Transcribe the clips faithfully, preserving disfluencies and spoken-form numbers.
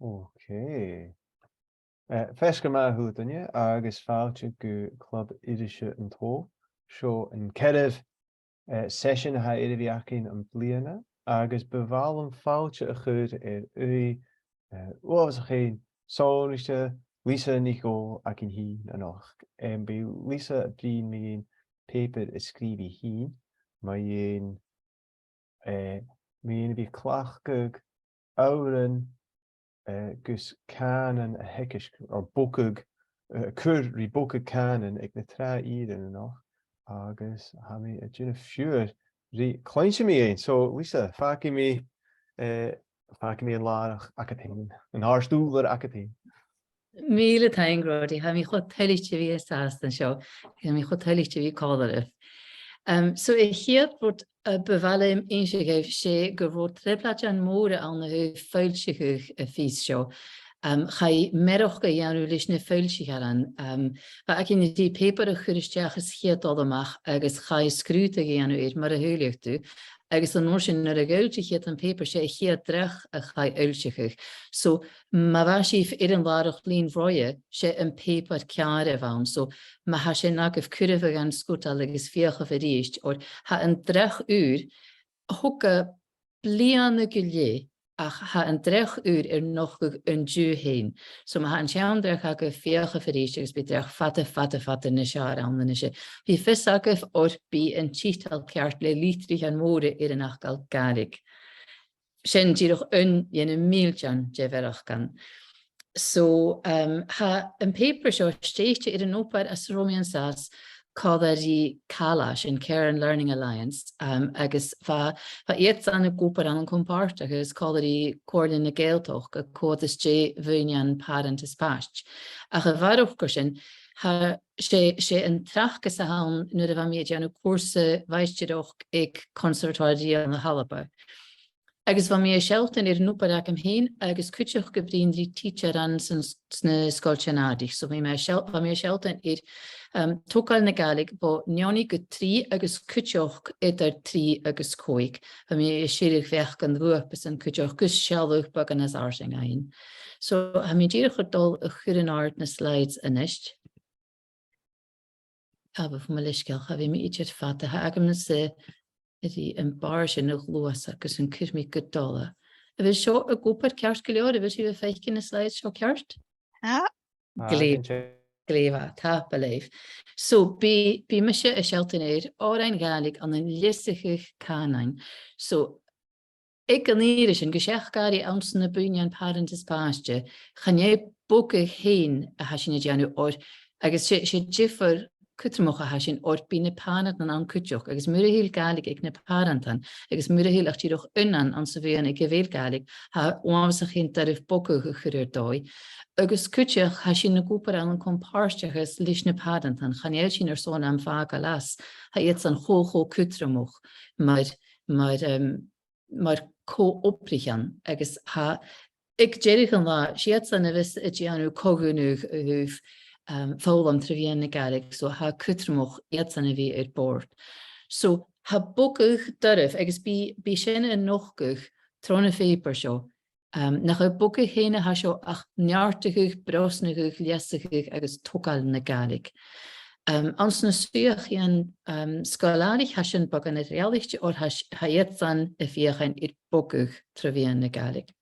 Ok. Eh, feasgar math a h-uile duine agus fàilte gu Club Irise an t-Soghail. Seo an ceathramh, eh, seisean a tha air a bhith againn am-bliadhna, agus bu mhath leam fàilte a chur air aoigh, eh, uabhasach fhèin sònraichte, Lisa NicDhòmhnaill againn fhìn a-nochd. Em, bidh Lisa a' bruidhinn mu dheidhinn pàipear a sgrìobh i fhìn, mu dheidhinn eh, mu dheidhinn a bhith a' cleachdadh òrain, eh, gus cànan a theagasg, or bogadh, eh, cur ri bogadh cànain aig na tràth-ìrean a-nochd, agus tha mi a' dèanamh fiughair ri cluinntinn mu dheidhinn. So, Lisa, fàgaidh mi, eh, fàgaidh mi an làrach agad fhèin, an t-àrd-ùrlar agad fhèin. Mìle taing, Roddy. Tha mi cho toilichte a bhith an sàs an seo. Tha mi cho toilichte a bhith còmhla ribh. Em, so, a' chiad rud, eh, bu mhath leam innse dhuibh, 's e gu robh trioblaidean mòra ann a thaobh foillseachadh a' phìos seo. Em, chaidh mearachd a dhèanamh leis na foillsichearan. Em, bha againn ri pàipear a chur a-steach sa chiad dol a-mach agus chaidh sgrùdadh a dhèanamh air, mar a shaoileadh tu. Agus an uair sin, nuair a dh'fhoillsicheadh iad am pàipear, 's e a' chiad dreach a chaidh fhoillseachadh. So, ma bha sibh air an làrach-lìn roimhe, 's e am pàipear ceàrr a bh' ann. So, ma tha sin agaibh, cuiribh e dhan sgudal agus feuchaibh a-rithist, oir tha an dreach ùr, thog e bliadhna gu leth, ach tha an dreach ùr air nochdadh an-diugh fhèin. So ma tha an seann dreach agaibh, feuchaibh a-rithist agus bidh dreach fada, fada, fada nas fheàrr ann a-nise. Bidh fios agaibh oir bidh an tiotal ceart le litrichean mòra air an fhacal Gàidhlig. Sin dìreach aon dhe na mìltean de mhearachdan. So, um, tha am pàipear seo stèidhichte air an obair anns an robh mi an sàs còmhla ri CALA, sin Care and Learning Alliance, um, agus bha, bha iadsan ag obair ann an com-pàirteachas còmhla ri Comhairle na Gàidhealtachd a' còmhdach ri buidhnean pàrant is pàiste. Ach a bharrachd air sin, tha, 's e, 's e an tràchdas a th' ann nuair a bha mi a' dèanamh cùrsa mhaighstireachd aig Conservatoire Rìoghail na h-Alba. Agus bha mi a' sealltainn air an obair agam fhèin agus cuideachd a' bruidhinn ri tidsearan san, sna sgoiltean-àraich. So bha mi a' seall-, bha mi a' sealltainn air, um, togail na Gàidhlig bho neoni gu trì agus cuideachd eadar trì agus còig. Bha mi a' sireadh bheachdan bhuapasan cuideachd gus sealladh beagan nas fharsainge fhaighinn. So tha mi dìreach a' dol a chur an-àird na slides a-nis. Gabhaibh mo leisgeul, cha bhi mi idir fada, tha agam-sa ri am bàr sin a ghluasad gus an cuir mi gu dol e. A bheil seo ag obair ceart gu leòr? A bheil sibh a' faicinn na slides seo ceart? Ah. Ah, glè, glè mhath, tapadh leibh. So, bidh, bidh mise a' sealltainn air òrain Ghàidhlig ann an leasachadh cànain. So, aig an ìre sin, gu seachd àraidh anns na buidhnean pàrant is pàiste, chan e bogadh fhèin a tha sinn a' dèanamh oir, agus 's e, 's e diofar cudromach a tha sin oir bidh na pàrantan ann cuideachd, agus mura h-eil Gàidhlig aig na pàrantan, agus mura h-eil ach dìreach aonan anns a' bhuidheann aig a bheil Gàidhlig, tha e uabhasach fhèin doirbh bogadh a chur air dòigh. Agus cuideachd, tha sinn ag obair ann an com-pàirteachas leis na pàrantan, chan eil sinn airson am fàgail às, tha iadsan cho, cho cudromach mar, mar, em, mar co-obraichean, agus tha, aig deireadh an latha, 's iadsan a bhios a' dèanamh co-dhùnadh a thaobh, um, foghlam tro mheadhan na Gàidhlig, so tha e cudromach iadsan a bhith air bòrd. So, tha bogadh doirbh, agus bidh, bidh sin a' nochdadh tron a' phàipear seo, um, nach e bogadh fhèin a tha seo ach neartachadh, brosnachadh, leasachadh agus togail na Gàidhlig. Um, anns na suidheachaidhean, um, sgoil-àraich, tha sin beagan eadar-dhealaichte, oir tha s-, tha iadsan a' feuchainn air bogadh tro mheadhan na Gàidhlig.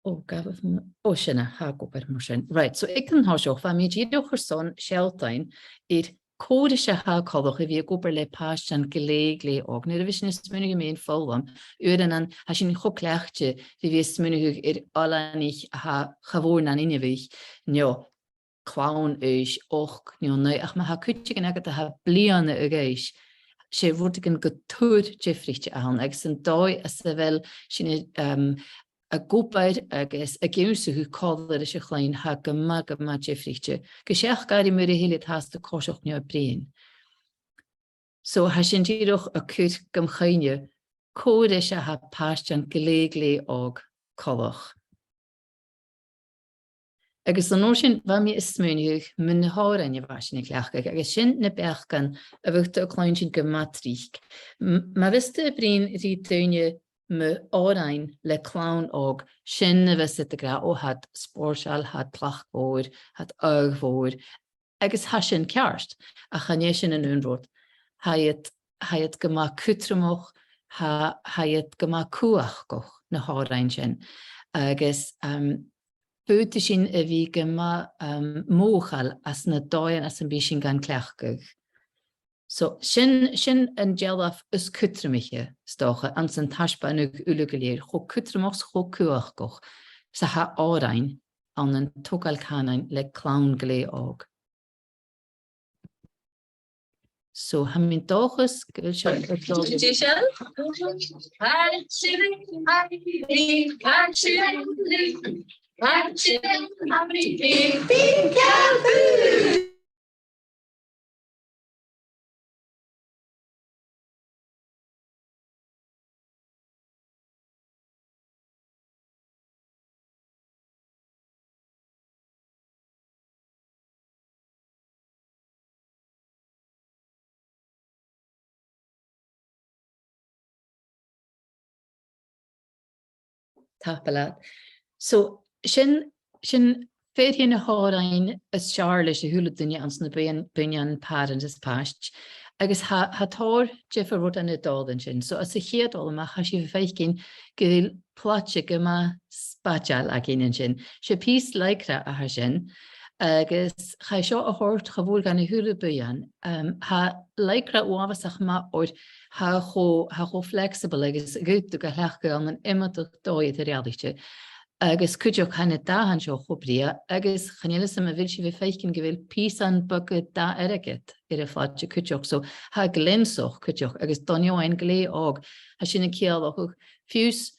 Ò, gabhaibh m-, ò, sin e, tha e ag obair mar sin. Right, so aig an toiseach, bha mi dìreach airson sealltainn air cò ris a tha e coltach a bhith ag obair le pàistean glè, glè òg. Nuair a bhios sinn a' smaoineachadh mu dheidhinn foghlam, uaireannan, tha sinn cho cleachdte ri bhith a' smaoineachadh air oileanaich a tha cha mhòr nan inbhich, no clann aois ochd no naoi, ach ma tha cuideigin agad a tha bliadhna a dh'aois, 's e rudeigin gu tur diofraichte a th' ann, agus an dòigh anns a bheil sinn, um, ag obair agus ag ionnsachadh còmhla ris a' chloinn, tha e gu math, gu math diofraichte. Gu seachd àraidh mura h-eil iad fhathast a' coiseachd no a' bruidhinn. So, tha sin dìreach a' cur gam chuimhne cò ris a tha pàistean glè, glè òg coltach. Agus an uair sin, bha mi a' smaoineachadh mu na h-òrain a bha sinn a' cleachdadh, agus sin na beachdan a bhiodh tu a' cluinntinn gu math tric. M-, ma bhios tu a' bruidhinn ri daoine mu òrain le clann òg, sin a bhios iad ag ràdh, o, tha iad spòrsail, tha iad tlachdmhor, tha iad aghaidh mhòr, agus tha sin ceart, ach chan e sin an aon rud. Tha iad, tha iad gu math cudromach, tha, tha iad gu math cumhachdach, na h-òrain sin. Agus, um, faodaidh sinn a bhith gu math, um, mothachail anns na dòighean anns am bi sinn gan cleachdadh. So, sin, sin an dealbh as cudromaiche, 's dòcha, anns an taisbeanadh uile gu lèir, cho cudromach 's cho cumhachdach 's a tha òrain ann an togail cànain le clann glè òg. So, tha mi an dòchas gu bheil seo a' dol. Dè seo? Tapadh leat. So, sin, sin fear dhe na h-òrain as fheàrr leis a h-uile duine anns na buidhnean, buidhnean pàrant is pàiste. Agus tha, tha tòrr diofar rudan a' dol an sin. So, anns a' chiad dol a-mach, tha sibh a' faicinn gu bheil plaide gu math spaideil againn an sin. 'S e pìos lycra a tha sin, agus chaidh seo a thoirt cha mhòr dha na h-uile buidheann. Um, tha lycra uabhasach math oir tha e cho, tha e cho flexible agus ghabhadh tu ga chleachdadh ann an iomadach dòigh eadar-dhealaichte. Agus cuideachd tha na dathan seo cho brèagha, agus chan eil fhios agam a bheil sibh a' faicinn gu bheil pìosan beaga dath airgid air a' phlaide cuideachd. So tha e gleansach cuideachd, agus don fheadhainn glè òg, tha sin a' ciallachadh fiù 's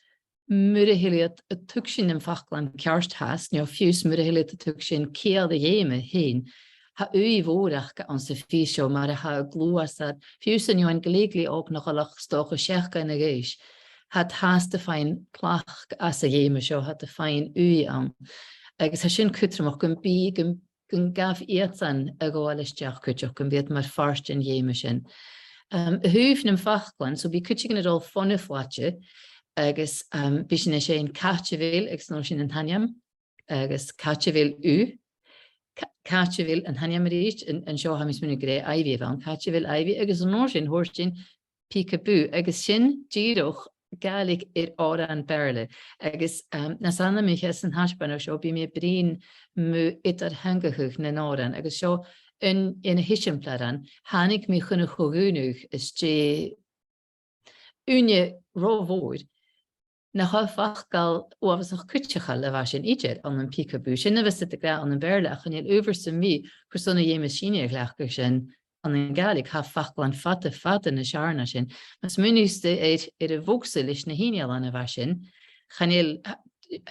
mura h-eil iad a' tuigsinn am faclan ceart fhathast, no fiù 's mura h-eil iad a' tuigsinn ciall a' gheama fhèin, tha ùidh mhòr aca anns a' phìos seo mar a tha e a' gluasad, fiù 's an fheadhainn glè, glè òg nach eil ach 's dòcha seachd bliadhna a dh'aois. Tha iad fhathast a' faighinn tlachd às a' gheama seo, tha iad a' faighinn ùidh ann. Agus tha sin cudromach gum bi, gum gun gabh iadsan a ghabhail a-steach cuideachd, gum bi iad mar phàirt den gheama sin. Um, a thaobh nam faclan, so bidh cuideigin a' dol fon a' phlaide, agus, um, bidh sinn a' seinn càit a bheil, agus an uair sin an t-ainm, agus càit a bheil thu, ca-, càit a bheil an t-ainm a-rithist, an, an seo tha mi a' smaoineachadh gur e Ivy a bh' ann, càit a bheil Ivy, agus an uair sin thuirt sinn peekaboo, agus sin dìreach Gàidhlig air òran Beurla. Agus, um, nas anmoiche san taisbeanadh seo, bidh mi a' bruidhinn mu eadar-theangachadh nan òran, agus seo aon, aon de na h-eisimpleirean, thàinig mi chun a' cho-dhùnaidh às dèidh ùine ro mhòr, nach e facal uabhasach cuideachail a bha sin idir, ann am peekaboo. Sin a bhios iad ag ràdh ann am Beurla, ach chan eil adhbhar sam bith carson a dh'fheumas sinne a chleachdadh sin ann an Gàidhlig, tha faclan fada, fada nas fheàrr na sin. Ma smaoinicheas tu air, air a' bhogsa leis na h-innealan a bha sin, chan eil,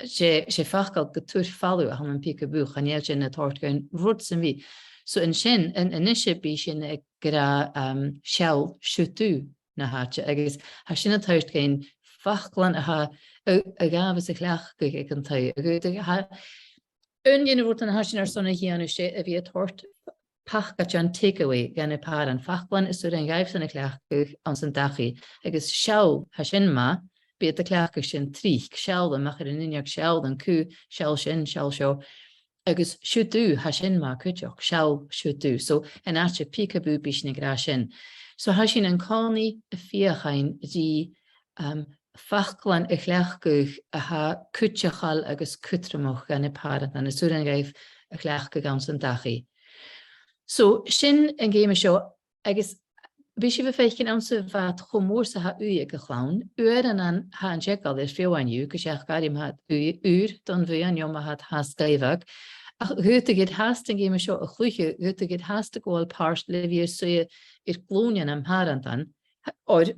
's e, 's e facal gu tur falamh a th' ann am peekaboo, chan eil sin a' toirt dhuinn rud sam bith. So an sin, an, a-nise bidh sinn ag ràdh, um, seall, siud thu, na h-àite, agus tha sin a' toirt dhuinn faclan a tha, a, a ghabhas a chleachdadh aig an taigh, agus tha, aon de na rudan a tha sinn airson a dhèanamh, 's e a bhith a' toirt pacaidean takeaway dha na pàrantan, faclan as urrainn dhaibhsan a chleachdadh anns an dachaigh, agus seall, tha sin math, bidh iad a' cleachdadh sin tric, seall a-mach air an uinneag, seall an cù, seall sin, seall seo, agus siud thu, tha sin math cuideachd, seall, siud thu. So, an àite peekaboo, bidh sinn ag ràdh sin. So, tha sinn an-còmhnaidh a' feuchainn ri, um, faclan a chleachdadh a tha cuideachail agus cudromach dha na pàrantan, as urrainn dhaibh a chleachdadh anns an dachaigh. So, sin an geama seo, agus bidh sibh a' faicinn anns a' bhad cho mòr 's a tha ùidh aig a' chlann, uaireannan tha an t-eagal air feadhainn dhiubh, gu seachd àraidh ma tha iad ù-, ùr don bhuidheann, no ma tha iad fhathast glè bheag. Ach dh'fhaodadh iad fhathast an geama seo a chluich, dh'fhaodadh iad fhathast a ghabhail pàirt le bhith a' suidhe air glùinean nam pàrantan, oir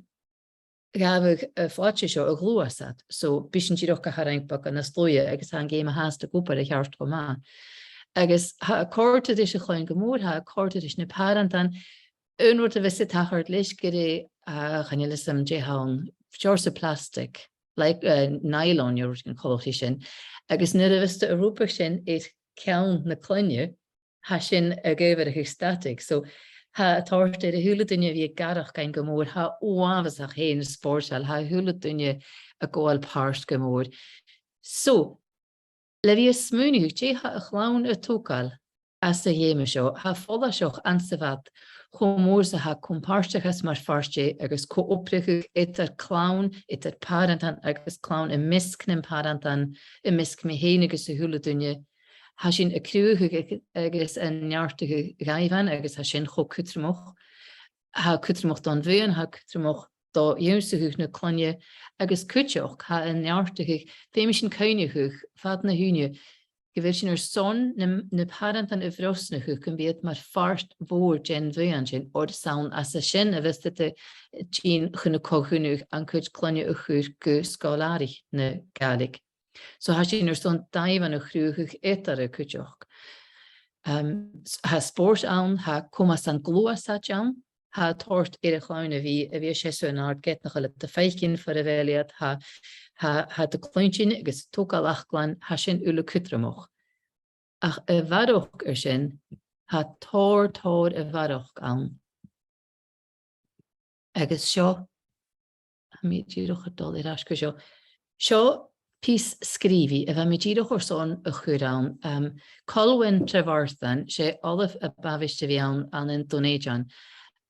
ghabhadh a' phlaide seo a ghluasad. So, bidh sinn dìreach ga tharraing beagan nas luaithe agus tha an geama fhathast ag obair a cheart cho math. Agus tha e a' còrdadh ris a' chloinn gu mòr, tha e a' còrdadh ris na pàrantan, aon rud a bhios a' tachairt leis gur e, a, chan eil fhios agam dè th' ann, seòrsa plastic, like, eh, nylon, no rudeigin coltach ri sin. Agus nuair a bhios tu a' rùbadh sin air ceann na cloinne, tha sin ag adhbharachadh static. So, tha e a' toirt air a h-uile duine a bhith a' gàireachdainn gu mòr, tha e uabhasach fhèin spòrsail, tha a h-uile duine a' gabhail pàirt gu mòr. So, le bhith a' smaoineachadh, dè tha a' chlann a' togail às a' gheama seo, tha e follaiseach anns a' bhad cho mòr 's a tha com-pàirteachas mar phàirt dheth agus co-obrachadh eadar clann, eadar pàrantan agus clann, am measg nam pàrantan, am measg mi fhèin agus a h-uile duine. Tha sin a' cruthachadh ag-, agus a' neartachadh dhàimhean agus tha sin cho cudromach. Tha e cudromach don bhuidheann, tha e cudromach do dh'ionnsachadh na cloinne agus cuideachd tha e a' neartachadh, feumaidh sinn cuimhneachadh fad na h-ùine, gu bheil sinn airson na, na pàrantan a bhrosnachadh gum bi iad mar phàirt mhòr den bhuidheann sin, oir 's ann às a sin a bhios iad a' tighinn chun na co-dhùnaidh an cuid cloinne a chur gu sgoil-àraich na Gàidhlig. So tha sinn airson dàimhean a chruthachadh eadar a' chuideachd. Um, s-, tha spòrs ann, tha comasan gluasaid ann, tha e a' toirt air a' chlann a bhith, a bhith a' seasamh an-àird ged nach eil iad a' faicinn far a bheil iad, tha, tha, tha iad a' cluinntinn agus a' togail fhaclan, tha sin uile cudromach. Ach a bharrachd air sin, tha tòrr, tòrr a bharrachd ann. Agus seo, tha mi dìreach a' dol air ais gu seo. Seo pìos sgrìobhaidh a bha mi dìreach airson a chur ann. Um, Colwyn Trevarthen, 's e Ollamh a b' àbhaist a bhith ann, ann an Dùn Èideann,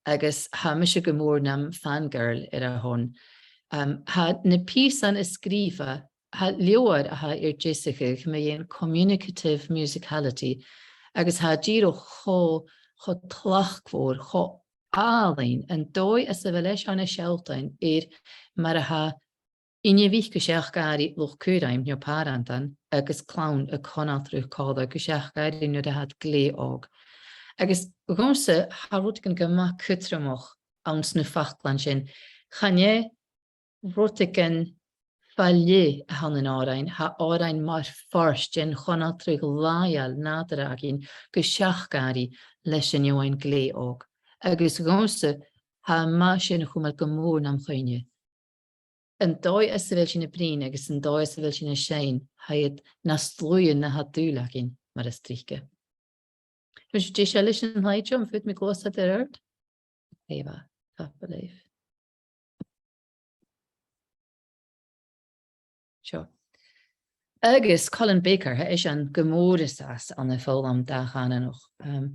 agus tha mise gu mòr nam fangirl air a shon. Um, tha na pìosan a sgrìobh e, tha leabhar a tha air deasachadh mu dheidhinn communicative musicality, agus tha e dìreach cho, cho tlachdmhor, cho àlainn an dòigh anns a bheil esan a' sealltainn air mar a tha inbhich gu seachd àraidh luchd-cùraim no pàrantan agus clann a' conaltradh còmhla gu seachd àraidh nuair a tha iad glè òg. Agus dhòmhsa, tha rudeigin gu math cudromach anns na faclan sin. Chan e rudeigin fa leth a th' ann an òrain, tha òrain mar phàirt den chonaltradh làitheil nàdarra againn gu seachd àraidh leis an fheadhainn glè òg. Agus dhòmhsa, tha e math sin a chumail gu mòr nam chuimhne. An dòigh anns a bheil sinn a' bruidhinn agus an dòigh anns a bheil sinn a' seinn, tha iad nas dlùithe na tha dùil againn, mar as trice. An e seo deiseil leis an t-slide seo, am faod mi gluasad air adhart? Glè mhath, tapadh leibh. Seo. Agus Colin Baker, tha esan gu mòr an sàs ann am foghlam dà-chànanach. Um,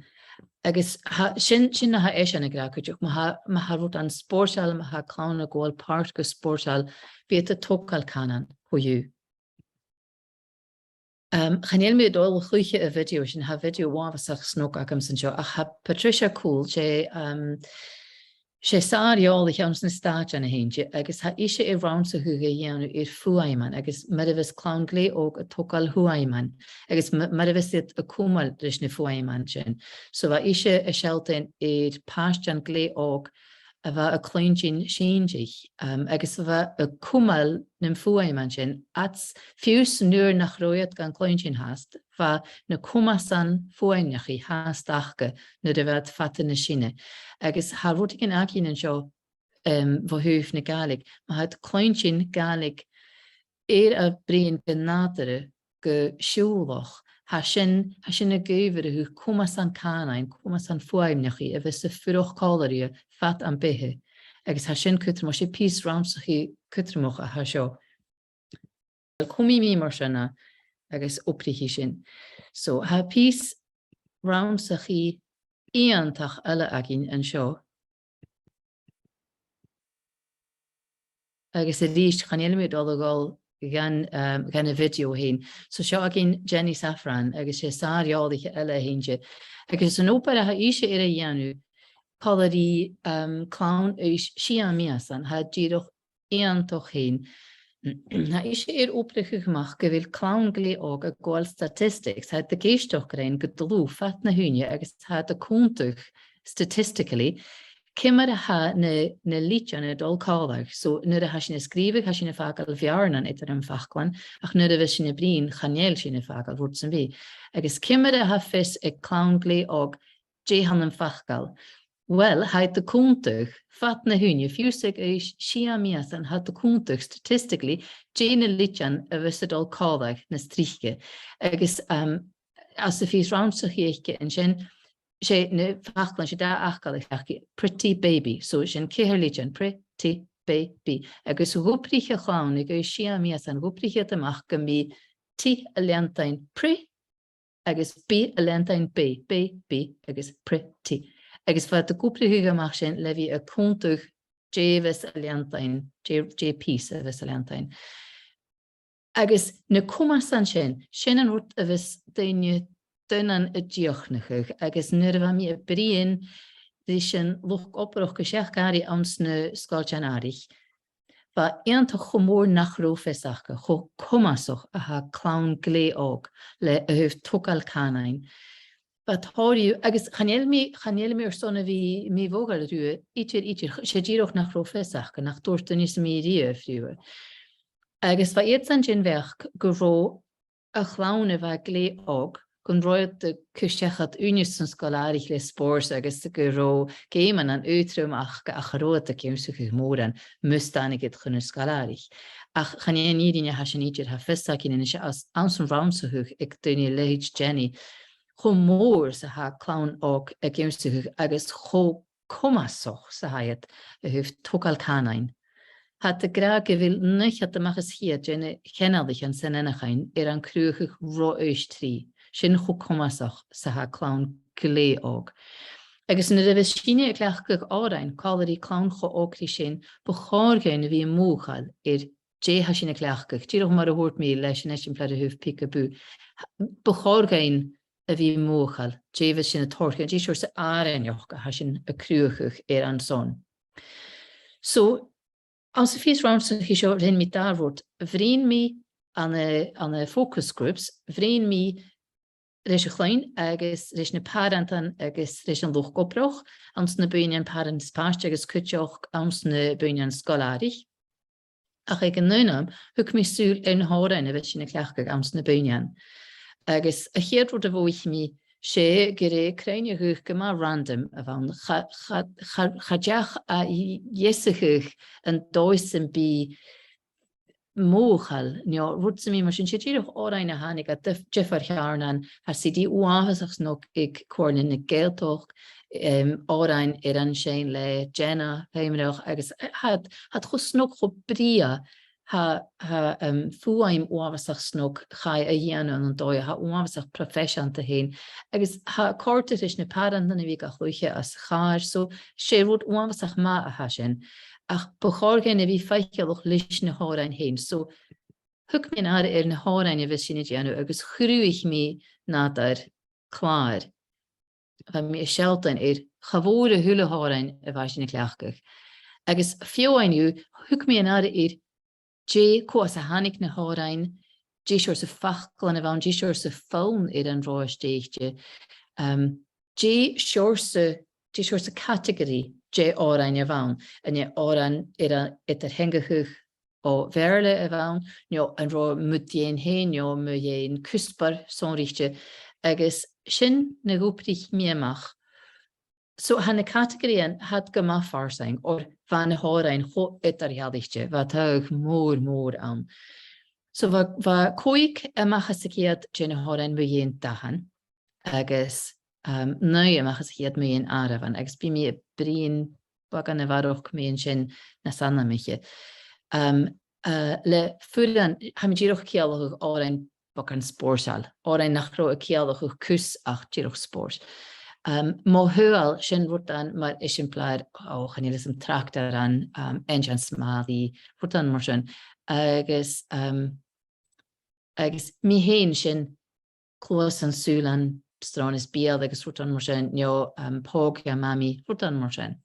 agus tha, sin, sin na tha esan ag ràdh cuideachd, ma tha, ma tha rudan spòrsail, ma tha clann a' gabhail pàirt gu spòrsail, bidh iad a' togail cànan co-dhiù. Um, chan eil mi a' dol a chluiche a' video sin, tha video uabhasach snog agamsa an seo, ach tha Patricia Kuhl, 's e, um, 's e sàr-eòlaiche anns na Stàitean a th' innte, agus tha ise air rannsachadh a dhèanamh air fuaimean, agus mar a bhios clann glè òg a' togail fuaimean, agus m-, mar a bhios iad a' cumail ris na fuaimean sin. So bha ise a' sealltainn air pàistean glè òg a bha a' cluinntinn sìnteach, um, agus a bha a' cumail nam fuaimean sin, agus fiù 's nuair nach robh iad gan cluinntinn fhathast, bha na comasan fuaimneachaidh fhathast aca nuair a bha iad fada nas sine. Agus tha rudeigin againn an seo, um, bho thaobh na Gàidhlig, ma tha iad a' cluinntinn Gàidhlig air a bruidhinn gu nàdarra gu siùbhlach, tha sin, tha sin ag adhbharachadh comasan cànain, comasan fuaimneachaidh a bhios a' fuireach còmhla rithe fad am beatha. Agus tha sin cudromach, 's e pìos rannsachaidh cudromach a tha seo. Cumaidh mi mar sin e agus obraichidh sin. So, tha pìos rannsachaidh iongantach eile againn an seo. Agus a-rithist, chan eil mi a' dol a dhol dhan, um, dhan a' video fhèin. So seo againn Jenny Safran, agus 's e sàr-eòlaiche eile a th' innte. Agus an obair a tha ise air a dhèanamh, còmhla ri, um, clann aois sia mìosan, tha e dìreach iongantach fhèin. Tha ise air obrachadh a-mach gu bheil clann glè òg a' gabhail statistics, tha iad ag èisteachd rinn gu dlùth fad na h-ùine agus tha iad a' cunntadh statistically ciamar a tha na, na lidean a' dol còmhla. So, nuair a tha sinn a' sgrìobhadh, tha sinn a' fàgail bheàrnan eadar nam faclan, ach nuair a bhios sinn a' bruidhinn, chan eil sinn a' fàgail rud sam bith. Agus ciamar a tha fios aig clann glè òg dè th' ann am facal? Uill, tha iad a' cunntadh fad na h-ùine, fiù 's aig aois sia mìosan, tha iad a' cunntadh statistically dè na lidean a bhios a' dol còmhla nas trice. Agus, um, anns a' phìos rannsachaidh aice an sin, 'S e na faclan, 's e dà fhacal a th' aca, pretty baby. So sin ceithir lidean, pretty baby. Agus dh'obraich a' chlann, aig aois sia mìosan, dh'obraich iad a-mach gum bi T a' leantainn pre, agus B a' leantainn B, B, B, agus pretty. Agus bha iad ag obrachadh a-mach sin le bhith a' cunntadh dè bhios a' leantainn, dè, dè pìos a bhios a' leantainn. Agus na comasan sin, sin an rud a bhios daoine, daonnan a' dìochuimhneachadh, agus nuair a bha mi a' bruidhinn ris an luchd-obrach gu seachd àraidh anns na sgoiltean-àraich, bha iad iongantach cho mòr nach robh fios aca cho comasach a tha clann glè òg le a thaobh togail cànain. Bha tòrr dhiubh, agus chan eil mi, chan eil mi airson a bhith mì-mhodhail riutha idir, idir, 's e dìreach nach robh fios aca, nach tuirt duine sam bith riamh riutha. Agus bha iadsan den bheachd gun robh a' chlann a bha glè òg, gun robh iad a' cur seachad ùine san sgoil-àraich le spòrs agus gun robh geamannan aotrom aca, ach cha robh iad ag ionnsachadh mòran mus tàinig iad chun na sgoil-àraich. Ach chan e an fhìrinn a tha sin idir, tha fios againn a-nis às, anns an rannsachadh aig daoine a leithid Jenny, cho mòr 's a tha clann òg ag ionnsachadh agus cho comasach 's a tha iad a thaobh togail cànain. Tha iad ag ràdh gu bheil naochad a-mach às a' cheud de na ceanglaichean san eanchainn air an cruthachadh ro aois trì. Sin cho comasach 's a tha clann glè òg. Agus nuair a bhios sinne a' cleachdadh òrain còmhla ri clann cho òg ri sin, bu chòir dhuinn a bhith mothachail air dè tha sinn a' cleachdadh. Dìreach mar a thuirt mi leis an eisimpleir a thaobh peek-a-boo. Bu chòir dhuinn a bhith mothachail dè bhios sinn a' toirt, dè seòrsa àrainneachd a tha sinn a' cruthachadh air an son. So, anns a' phìos rannsachaidh seo, rinn mi dà rud. Bhruidhinn mi ann an, ann an focus groups, bhruidhinn mi ris a' chloinn agus ris na pàrantan agus ris an luchd-obrach, anns na buidhnean pàrant is pàiste agus cuideachd anns na buidhnean sgoil-àraich. Ach aig an aon àm, thug mi sùil air na h-òrain a bhios sinn a' cleachdadh anns na buidhnean. Agus a' chiad rud a mhothaich mi, 's e gur e cruinneachadh gu math random a bh' ann. Cha, cha, cha, cha deach a dheasachadh an dòigh sam bith mothachail, no rud sam bith mar sin. 'S e dìreach òrain a thàinig à dif-, diofar cheàrnan, tha CD uabhasach snog aig Comhairle na Gàidhealtachd, em, òrain air an seinn le Jenna Pembroke, agus tha iad, tha iad cho snog, cho brèagha, tha, tha, em, fuaim uabhasach snog chaidh a dhèanamh ann an dòigh a tha uabhasach proifeiseanta fhèin, agus tha e a' còrdadh ris na pàrantan a bhith ga chluich às a' chàr, so 's e rud uabhasach math a tha sin, ach bu chòir dhuinn a bhith faiceallach leis na h-òrain fhèin. So thug mi an aire air na h-òrain a bhios sinn a' dèanamh agus chruthaich mi nàdar clàr. Bha mi a' sealltainn air cha mhòr a h-uile h-òran a bha sinn a' cleachdadh. Agus feadhainn dhiubh, thug mi an aire air dè, cò às a thàinig na h-òrain, dè seòrsa faclan a bh' ann, dè seòrsa fonn air an robh e stèidhichte, um, dè seòrsa, dè seòrsa category de òrain a bh' ann, an e òran air a, eadar-theangachadh o Bheurla a bh' ann, no an robh e mu dheidhinn fhèin, no mu dheidhinn cuspair sònraichte, agus sin na dh'obraich mi a-mach. So, tha na categories, tha iad gu math farsaing, oir bha na h-òrain cho eadar-dhealaichte, bha taghadh mòr, mòr ann. So, bha, bha còig a-mach às a' cheud de na h-òrain mu dheidhinn dathan, agus, um, naoi a-mach às a' cheud mu dheidhinn àireamhan, agus bidh mi a' bruidhinn beagan a bharrachd mu dheidhinn sin nas anmoiche. Um, uh, le fuaimean, tha mi dìreach a' ciallachadh òrain beagan spòrsail, òrain nach robh a' ciallachadh cus ach dìreach spòrs. Um, mo shaoghal, sin rudan mar eisimpleir, o, chan eil fhios agam, tractar, um, einnsean-smàlaidh, rudan mar sin. Agus, um, agus mi fhèin, sin cluasan, sùilean, sròn is beul agus rudan mar sin, no, um, pòg dha mamaidh, rudan mar sin.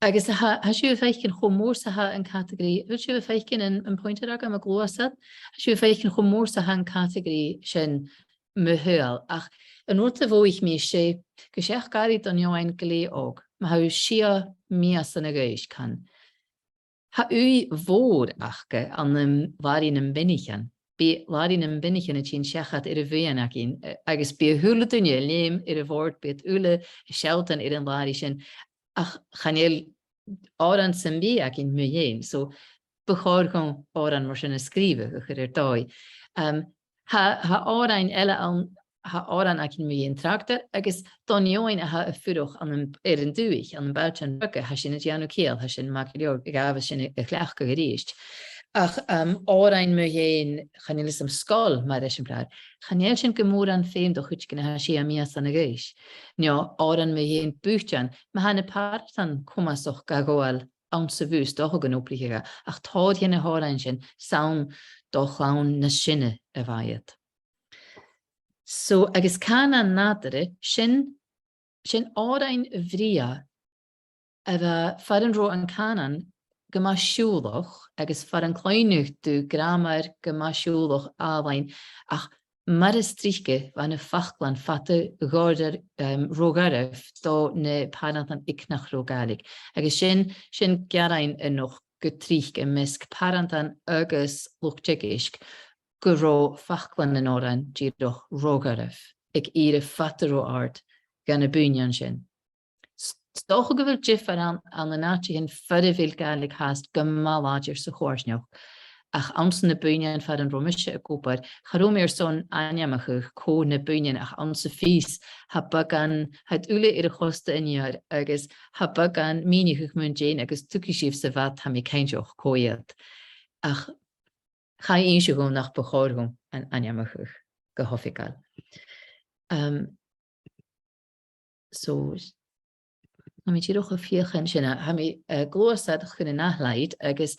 Agus tha, tha sibh a' faicinn cho mòr 's a tha an category, a bheil sibh a' faicinn an, am pointer agam a' gluasad? Tha sibh a' faicinn cho mòr 's a tha an category sin mu shaoghal. Ach an rud a mhothaich mi, 's e gu seachd àraidh don fheadhainn glè òg, ma tha thu sia mìosan a dh'aois, can, tha ùidh mhòr aca ann an làraidh nam beannaichean. Bidh làraidh nam beannaichean a' tighinn seachad air a' bhuidheann againn, eh, agus bidh a h-uile duine a' leum air a' bhòrd, bidh iad uile a' sealltainn air an làraidh sin, ach chan eil òran sam bith againn mu dheidhinn. So, bu chòir dhomh òran mar sin a sgrìobhadh, a chur air dòigh. Um, tha, tha òrain eile ann, tha òran againn mu dheidhinn tractar, agus Dòmhnall Eòghainn a tha a' fuireach ann an, air an dùthaich, ann am bailtean beaga, tha sin a' dèanamh ciall, tha sin math gu leòr, ghabhas sin a, a chleachdadh a-rithist. Ach, um, òrain mu dheidhinn, chan eil fhios agam, sgoil, mar eisimpleir, chan eil sin gu mòran feum do chuideigin a tha sia mìosan a dh'aois. No òran mu dheidhinn bùithtean, ma tha na pàrantan comasach ga ghabhail anns a' bhus, 's dòcha gun obraicheadh e, ach tòrr dhe na h-òrain sin, 's ann do chlann nas sine a bha iad. So, agus cànan nàdarra, sin, sin òrain bhrèagha a bha far an robh an cànan gu math siùbhlach agus far an cluinneadh tu gràmar gu math siùbhlach àlainn, ach mar as trice bha na faclan fada ro-, um, ro-gharbh do na pàrantan aig nach robh Gàidhlig. Agus sin, sin gearan a nochd gu tric am measg pàrantan agus luchd-teagaisg gun robh faclan nan òran dìreach ro-gharbh, aig ìre fada ro àrd dha na buidhnean sin. 'S, 's dòcha gu bheil diofar ann, ann an àiteachan far a bheil Gàidhlig fhathast gu math làidir sa choimhearsnachd, ach anns na buidhnean far an robh mise ag obair, cha robh mi airson ainmeachadh cò na buidhnean, ach anns a' phìos, tha beagan, tha iad uile air a' chosta an iar, agus tha beagan mìneachadh mun deidhinn, agus tuigidh sibh sa bhad, tha mi cinnteach, cò iad. Ach chaidh innse dhomh nach bu chòir dhomh an ainmeachadh gu h-oifigeil. Um, so, tha mi dìreach a' feuchainn sin, tha mi, eh, a' gluasad chun an ath shlaid, agus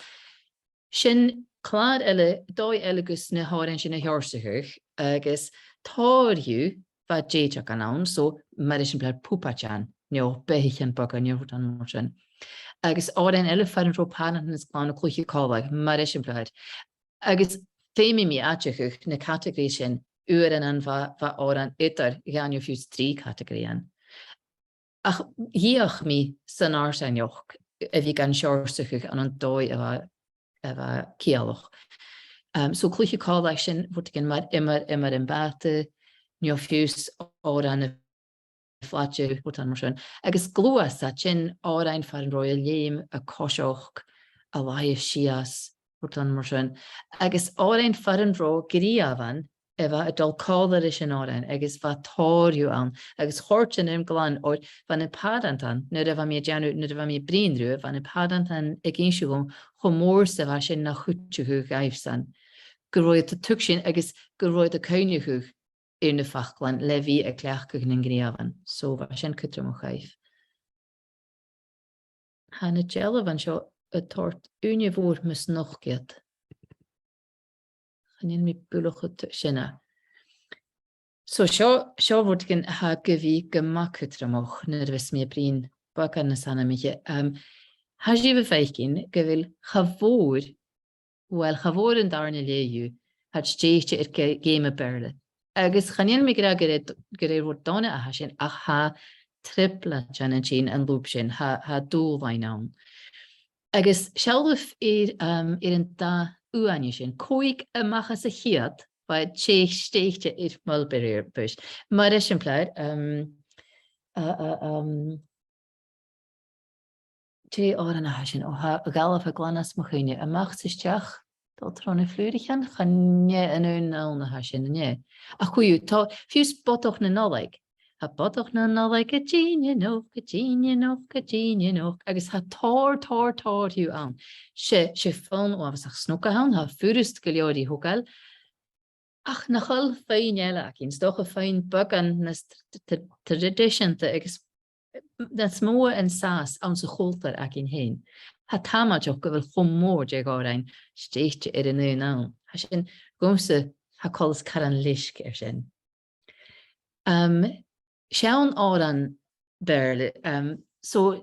sin clàr eile, dòigh eile gus na h-òrain sin a sheòrsachadh, agus tòrr dhiubh, bha dèideagan ann, so mar eisimpleir pupaidean, no beathaichean beaga, no rudan mar sin. Agus òrain eile far an robh pàrantan is clann a' cluiche còmhla, mar eisimpleir. Agus feumaidh mi aideachadh na catagaraidhean sin, uaireannan bha, bha òran eadar dhà no fiù 's trì catagaraidhean. Ach dh'fheuch mi san fharsaingeachd a bhith gan seòrsachadh ann an dòigh a bha, a bha ciallach. Um, so cluiche còmhla, sin rudeigin mar Iomair, Iomair am Bàta, no fiù 's òran a' phlaide, rudan mar sin. Agus gluasad sin òrain far an robh an leum a' coiseachd, a' laighe sìos, rudan mar sin. Agus òrain far an robh gnìomhan a bha a' dol còmhla ris an òran, agus bha tòrr dhiubh ann, agus chòrd sin rium glan, oir bha na pàrantan, nuair a bha mi a' dèanamh, nuair a bha mi a' bruidhinn riutha, bha na pàrantan ag innse dhomh cho mòr 's a bha sin na chuideachadh dhaibhsan, gun robh iad a' tuigsinn agus gun robh iad a' cuimhneachadh air na faclan le bhith a' cleachdadh nan gnìomhan. So bha sin cudromach dhaibh. Tha na dealbhan seo a' toirt ùine mhòr mus nochd iad. Chan eil mi buileach a' tu-, sin e. So seo, seo rudeigin a tha gu bhith gu math cudromach nuair a bhios mi a' bruidhinn beagan nas anmoiche. Um, tha sibh a' faicinn gu bheil cha mhòr, uill, cha mhòr an dàrna leth dhiubh, tha iad stèidhichte air ge-, geama Beurla. Agus chan eil mi ag ràdh gur e, gur e rud dona a tha sin, ach tha trioblaidean an sin an lùb sin, tha, tha dùbhlain ann. Agus seallaibh air, um, air an dà uaine sin, còig a-mach às a' cheud, bha iad stèidh-, stèidhichte air Mulberry Bush. Mar eisimpleir, um, uh, uh, um, dè an t-òran a tha sin? O, tha, a' gabhail a' glanadh às mo chuimhne. A-mach 's a-steach, dol tro na flùraichean, chan e an aon àm a tha sin, an e? Ach co-dhiù, tha, fiù 's Bodach na Nollaig. Tha Bodach na Nollaig a' tighinn a-nochd, a' tighinn a-nochd, a' tighinn a-nochd. Agus tha tòrr, tòrr, tòrr dhiubh ann. 'S e, 's e fonn uabhasach snog a th' ann, tha e furasta gu leòr ri thogail. Ach nach eil fuinn eile againn, 's dòcha fuinn beagan nas tr-, tr-, traidiseanta agus nas motha an sàs anns a' chultar againn fhèin. Tha e tàmailteach gu bheil cho mòr de dh'òrain stèidhichte air an aon àm. Tha sin dhòmhsa, tha coltas caran leisg air sin. Um, seann òran Beurla, um, so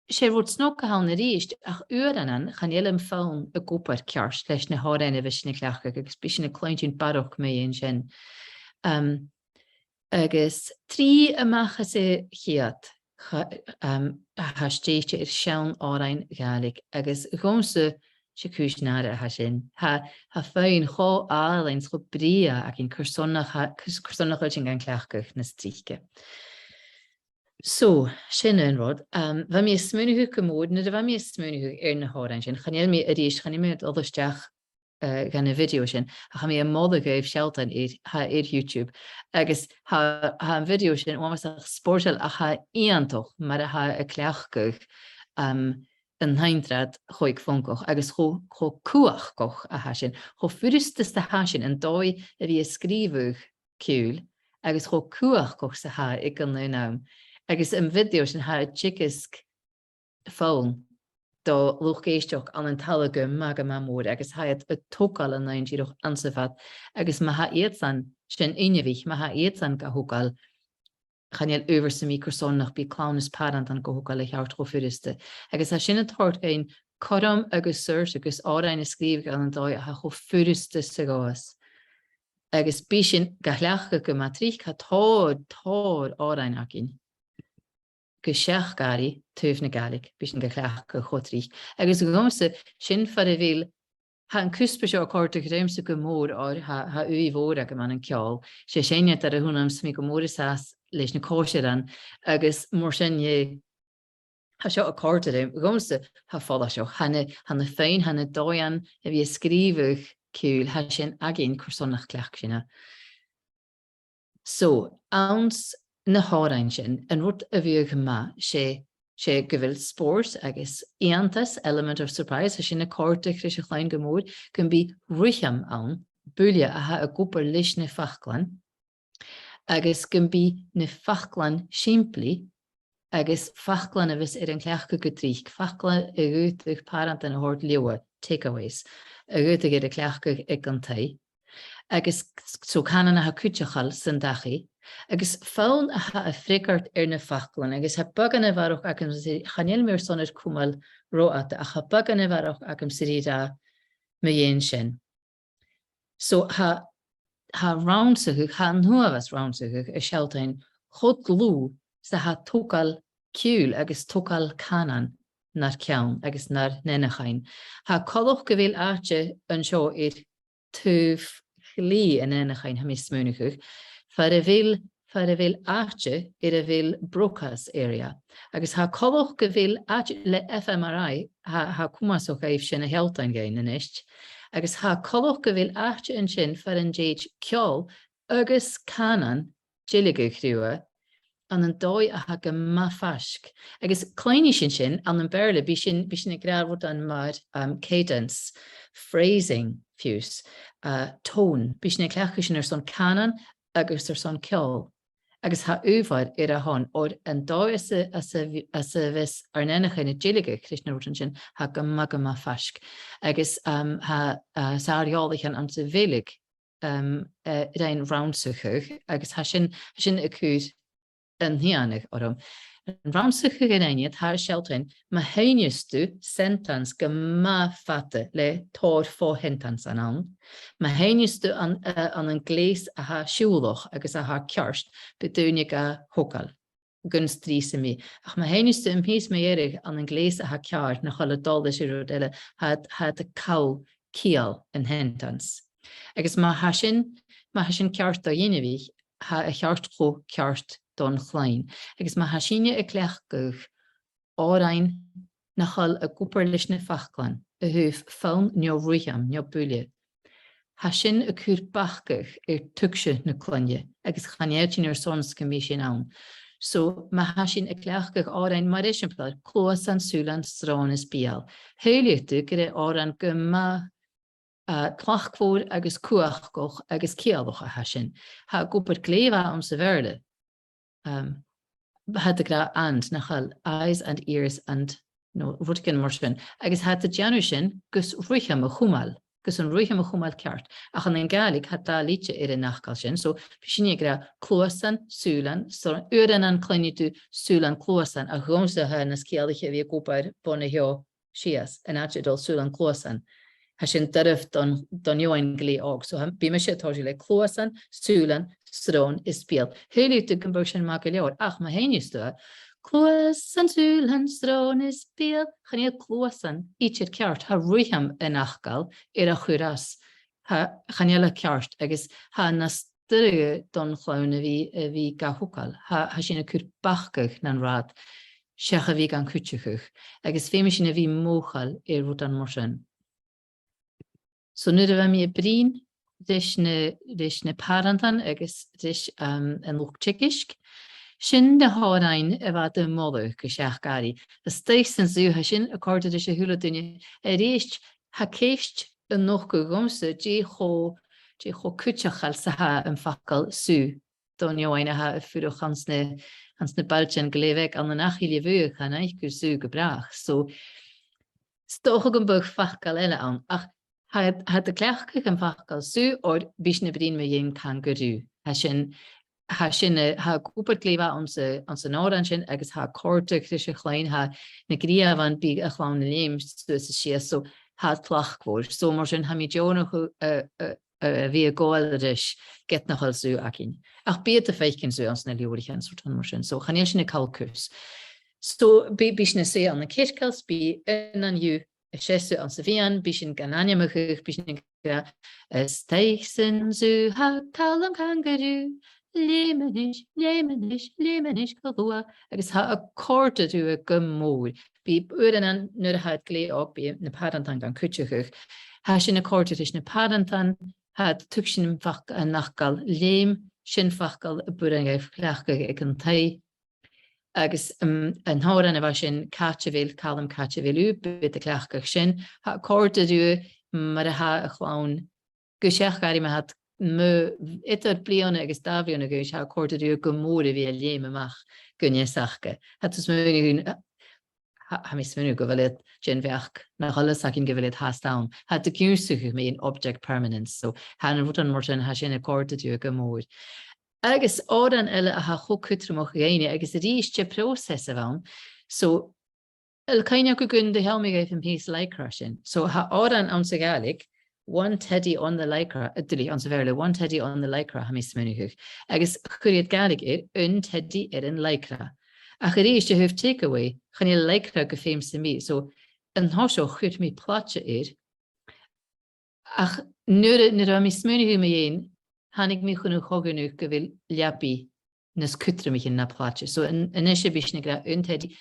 's e rud snog a th' ann a-rithist, ach uaireannan chan eil am fonn ag obair ceart leis na h-òrain a bhios sinn a' cleachdadh, agus bidh sinn a' cluinntinn barrachd mu dheidhinn sin. Um, agus trì a-mach às a' cheud, cha-, um, a tha stèidhichte air seann òrain Ghàidhlig, agus dhòmhsa 's e cùis-nàire a tha sin. Tha, tha fonn cho àlainn 's cho brèagha againn carson nach, car-, carson nach eil sinn gan cleachdadh nas trice. So, sin aon rud. Um, bha mi a' smaoineachadh gu mòr, nuair a bha mi a' smaoineachadh air na h-òrain sin, chan eil mi a-rithist, chan eil mi a' dol a-steach eh, dhan a' video sin, ach tha mi a' moladh dhuibh sealltainn air, tha e air YouTube. Agus tha, tha am video sin uabhasach spòrsail ach tha e iongantach mar a tha e a' cleachdadh, um, an t-saoghal còig phonc, agus cho, cho cumhachdach a tha sin, cho furasta 's a tha sin an dòigh a bhith a' sgrìobhadh ciùil, agus cho cumhachdach 's a tha e aig an aon àm. Agus am video sin tha e a' teagasg fonn do luchd-èisteachd ann an talla gu math, gu math mòr, agus tha iad a' togail an fhonn dìreach anns a' bhad, agus ma tha iadsan, sin inbhich, ma tha iadsan ga thogail, chan eil adhbhar sam bith carson nach bi clann is pàrantan ga thogail a cheart cho furasta. Agus tha sin a' toirt dhuinn cothrom agus sort agus òrain a sgrìobhadh ann an dòigh a tha cho furasta 's a ghabhas. Agus bidh sinn ga chleachdadh gu math tric, tha tòrr, tòrr òrain againn gu seachd àraidh taobh na Gàidhlig, bidh sinn ga chleachdadh cho tric. Agus dhòmhsa, sin far a bheil, tha an cuspair seo a' còrdadh riumsa gu mòr, oir tha, tha ùidh mhòr agam ann an ceòl. 'S e seinneadair a th' annam, 's mi gu mòr an sàs leis na còisirean, agus mar sin, eh, tha seo a' còrdadh rium. Dhòmhsa, tha e follaiseach, tha na, tha na fuinn, tha na dòighean a bhith a' sgrìobhadh ciùil, tha sin againn, carson nach cleachd sinn e. So, anns na h-òrain sin, an rud a bhiodh math, 's e, 's e gu bheil spòrs agus iongantas, element of surprise, tha sin a' còrdadh ris a' chloinn gu mòr, gum bi ruitheam ann, buille a tha ag obair leis na faclan, agus gum bi na faclan sìmplidh, agus faclan a bhios air an cleachdadh gu tric, faclan a dh'fhaodadh pàrantan a thoirt leotha, takeaways, a dh'fhaodadh iad a chleachdadh aig an taigh. Agus so cànan a tha cuideachail san dachaigh, agus fonn a tha a' freagairt air na faclan, agus tha beagan a bharrachd agam-sa, chan eil mi airson air cumail ro fhada, ach tha beagan a bharrachd agam-sa ri ràdh mu dheidhinn sin. So tha, tha rannsachadh, tha an uabhas rannsachadh a' sealltainn cho dlùth 's a tha togail ciùil agus togail cànan nar ceann agus nar n-eanchainn. Tha coltach gu bheil àite an seo air taobh chlì an eanchainn, tha mi a' smaoineachadh, far a bheil, far a bheil àite air a bheil Broca's area. Agus tha coltach gu bheil àite le F M R I, tha, tha e comasach dhuibh sin a shealltainn dhuinn a-nis. Agus tha coltach gu bheil àite an sin far an tèid ceòl agus cànan dèiligeadh riutha, ann an dòigh a tha gu math faisg. Agus cluinnidh sinn sin ann am Beurla, bidh sinn, bidh sinn ag ràdh rudan mar, um, cadence, phrasing, fiù 's, uh, tone. Bidh sinn a' cleachdadh sin airson cànan agus airson ceòl. Agus tha adhbhar air a shon, oir an dòigh anns a, anns a bhi-, anns a bhios ar n-eanchainn a' dèiligeadh ris na rudan sin, tha e gu math, gu math faisg. Agus, um, tha, uh, sàr-eòlaichean anns a' Bheilg, um, uh, a rinn rannsachadh, agus tha sin, tha sin a' cur an t-iongnadh orm. An rannsachadh a rinn iad, tha e a' sealltainn, ma sheinneas tu sentence gu math fada le tòrr fo-shentencean ann, ma sheinneas tu an, uh, an, an gleus a tha siùbhlach agus a tha ceart, bidh daoine ga thogail gun strì sam bith. Ach ma sheinneas tu am pìos mu dheireadh ann an gleus a tha ceàrr, nach eil a' dol leis an rud eile, tha, tha iad a' call ciall an t-sentence. Agus ma tha sin, ma tha sin ceart do dh'inbhich, tha e ceart cho ceart don chloinn. Agus ma tha sinne a' cleachdadh òrain nach eil ag obair leis na faclan, a thaobh fonn no ruitheam no buille, tha sin a' cur bacadh air tuigse na cloinne, agus chan eil sinn airson 's gum bi sin ann. So, ma tha sinn a' cleachdadh òrain mar eisimpleir, cluasan, sùilean, sròn is beul. Shaoileadh tu gur e òran gu math, uh, tlachdmhor agus cumhachdach agus ciallach a tha sin. Tha e ag obair glè mhath anns a' Bheurla. Um, tha iad ag ràdh and, nach eil, eyes and ears and, no, rudeigin mar sin. Agus tha iad a' dèanamh sin gus ruitheam a chumail, gus an ruitheam a chumail ceart. Ach ann an Gàidhlig, tha dà lide air an fhacal sin. So, bidh sinne ag ràdh cluasan, sùilean, so, uaireannan cluinnidh tu sùilean cluasan, ach dhòmhsa tha e nas ciallaiche a bhith ag obair bhon a sheo sìos, an àite a' dol sùilean cluasan. Tha sin doirbh don, don fheadhainn glè òg. So, tha, bidh mise a' tòiseachadh le cluasan, sùilean, sròn is beul. Shaoileadh tu gum biodh sin math gu leòr, ach ma sheinneas tu e, cluasan, sùilean, sròn is beul, chan eil cluasan idir ceart. Tha ruitheam an fhacail air a chur às. Tha, chan eil e ceart, agus tha e nas duilghe don chloinn a bhith, a bhith ga thogail. Tha, tha sin a' cur bacadh nan rathad, seach a bhith gan cuideachadh. Agus feumaidh sinn a bhith mothachail air rudan mar sin. So nuair a bha mi a' bruidhinn ris na, ris na pàrantan agus ris, um, an luchd-teagaisg, sin na h-òrain a bha iad a' moladh gu seachd-àraidh. A-staigh san zoo, tha sin a' còrdadh ris a h-uile duine. A-rithist, tha ceist a' nochdadh dhomhsa, dè cho, dè cho cuideachail 's a tha am facal zoo. Dòmhnall Iain, a tha a' fuireach anns na, anns na bailtean glè bheag ann an Achadh Mhic Dhùghaill, chan fhaic thu zoo gu bràth. So, 's dòcha gum biodh facal eile ann, ach tha, tha iad a' cleachdadh am facal zoo, oir bidh sinn a' bruidhinn mu dheidhinn kangaroo. Tha sin, tha sin a, tha e ag obair glè mhath anns a', anns an òran sin, agus tha e a' còrdadh ris a' chloinn, tha na gnìomhan, bidh a' chlann a' leum suas is sìos, so tha e tlachdmhor. So mar sin, tha mi deònach a, a, a, a bhith a' gabhail ris ged nach eil zoo againn. Ach bidh iad a' faicinn zoo anns na leabhraichean 's rudan mar sin. So chan eil sin a' call cus. So bidh, bidh sinn a' suidhe ann an circles, bidh aon dhiubh a' seasamh anns a' mheadhan, bidh sinn gan ainmeachadh, bidh sinn ag ràdh, a-staigh san zoo tha Calum Kangaroo, leum a-nis, leum a-nis, leum a-nis gu luath, agus tha e a' còrdadh riutha gu mòr. Bidh uaireannan nuair a tha iad glè òg, bidh na pàrantan gan cuideachadh. Tha sin a' còrdadh ris na pàrantan, tha iad a' tuigsinn am fac-, an fhacal leum, sin facal a b' urrainn dhaibh cleachdadh aig an taigh. Agus, um, an t-òran a bha sin, Càit a bheil Calum, càit a bheil thu, bidh iad a' cleachdadh sin. Tha e a' còrdadh riutha mar a tha a' chlann, gu seachd àraidh ma tha iad mu, eadar bliadhna agus dà bhliadhna a dh'aois, tha e a' còrdadh riutha gu mòr a bhith a' leum a-mach gun fhios aca. Tha iad a' smaoineachadh, tha, tha mi a' smaoineachadh gu bheil iad den bheachd nach eil fhios againn gu bheil iad fhathast ann. Tha iad ag ionnsachadh mu dheidhinn object permanence. So, tha na rudan mar sin, tha sin a' còrdadh riutha gu mòr. Agus òran eile a tha cho cudromach dhuinne, agus a-rithist, 's e pròiseas a bh' ann. So, a bheil cuimhne agaibh gun do sheall mi dhuibh am pìos lycra sin? So, tha òran anns a' Ghàidhlig, One Teddy on the Lycra, a' dol anns a' Bheurla, One Teddy on the Lycra, tha mi a' smaoineachadh. Agus chuir iad Gàidhlig air, Aon Teadaidh air an Lycra. Ach a-rithist, a thaobh takeaway, chan eil lycra gu feum sam bith. So, an toiseach chuir mi plaide air, ach nuair a, nuair a bha mi a' smaoineachadh mu dheidhinn, thàinig mi chun a' cho-dhùnaidh gu bheil leabaidh nas cudromaiche na plaide. So, an, a-nis bidh sinn ag ràdh aon teadaidh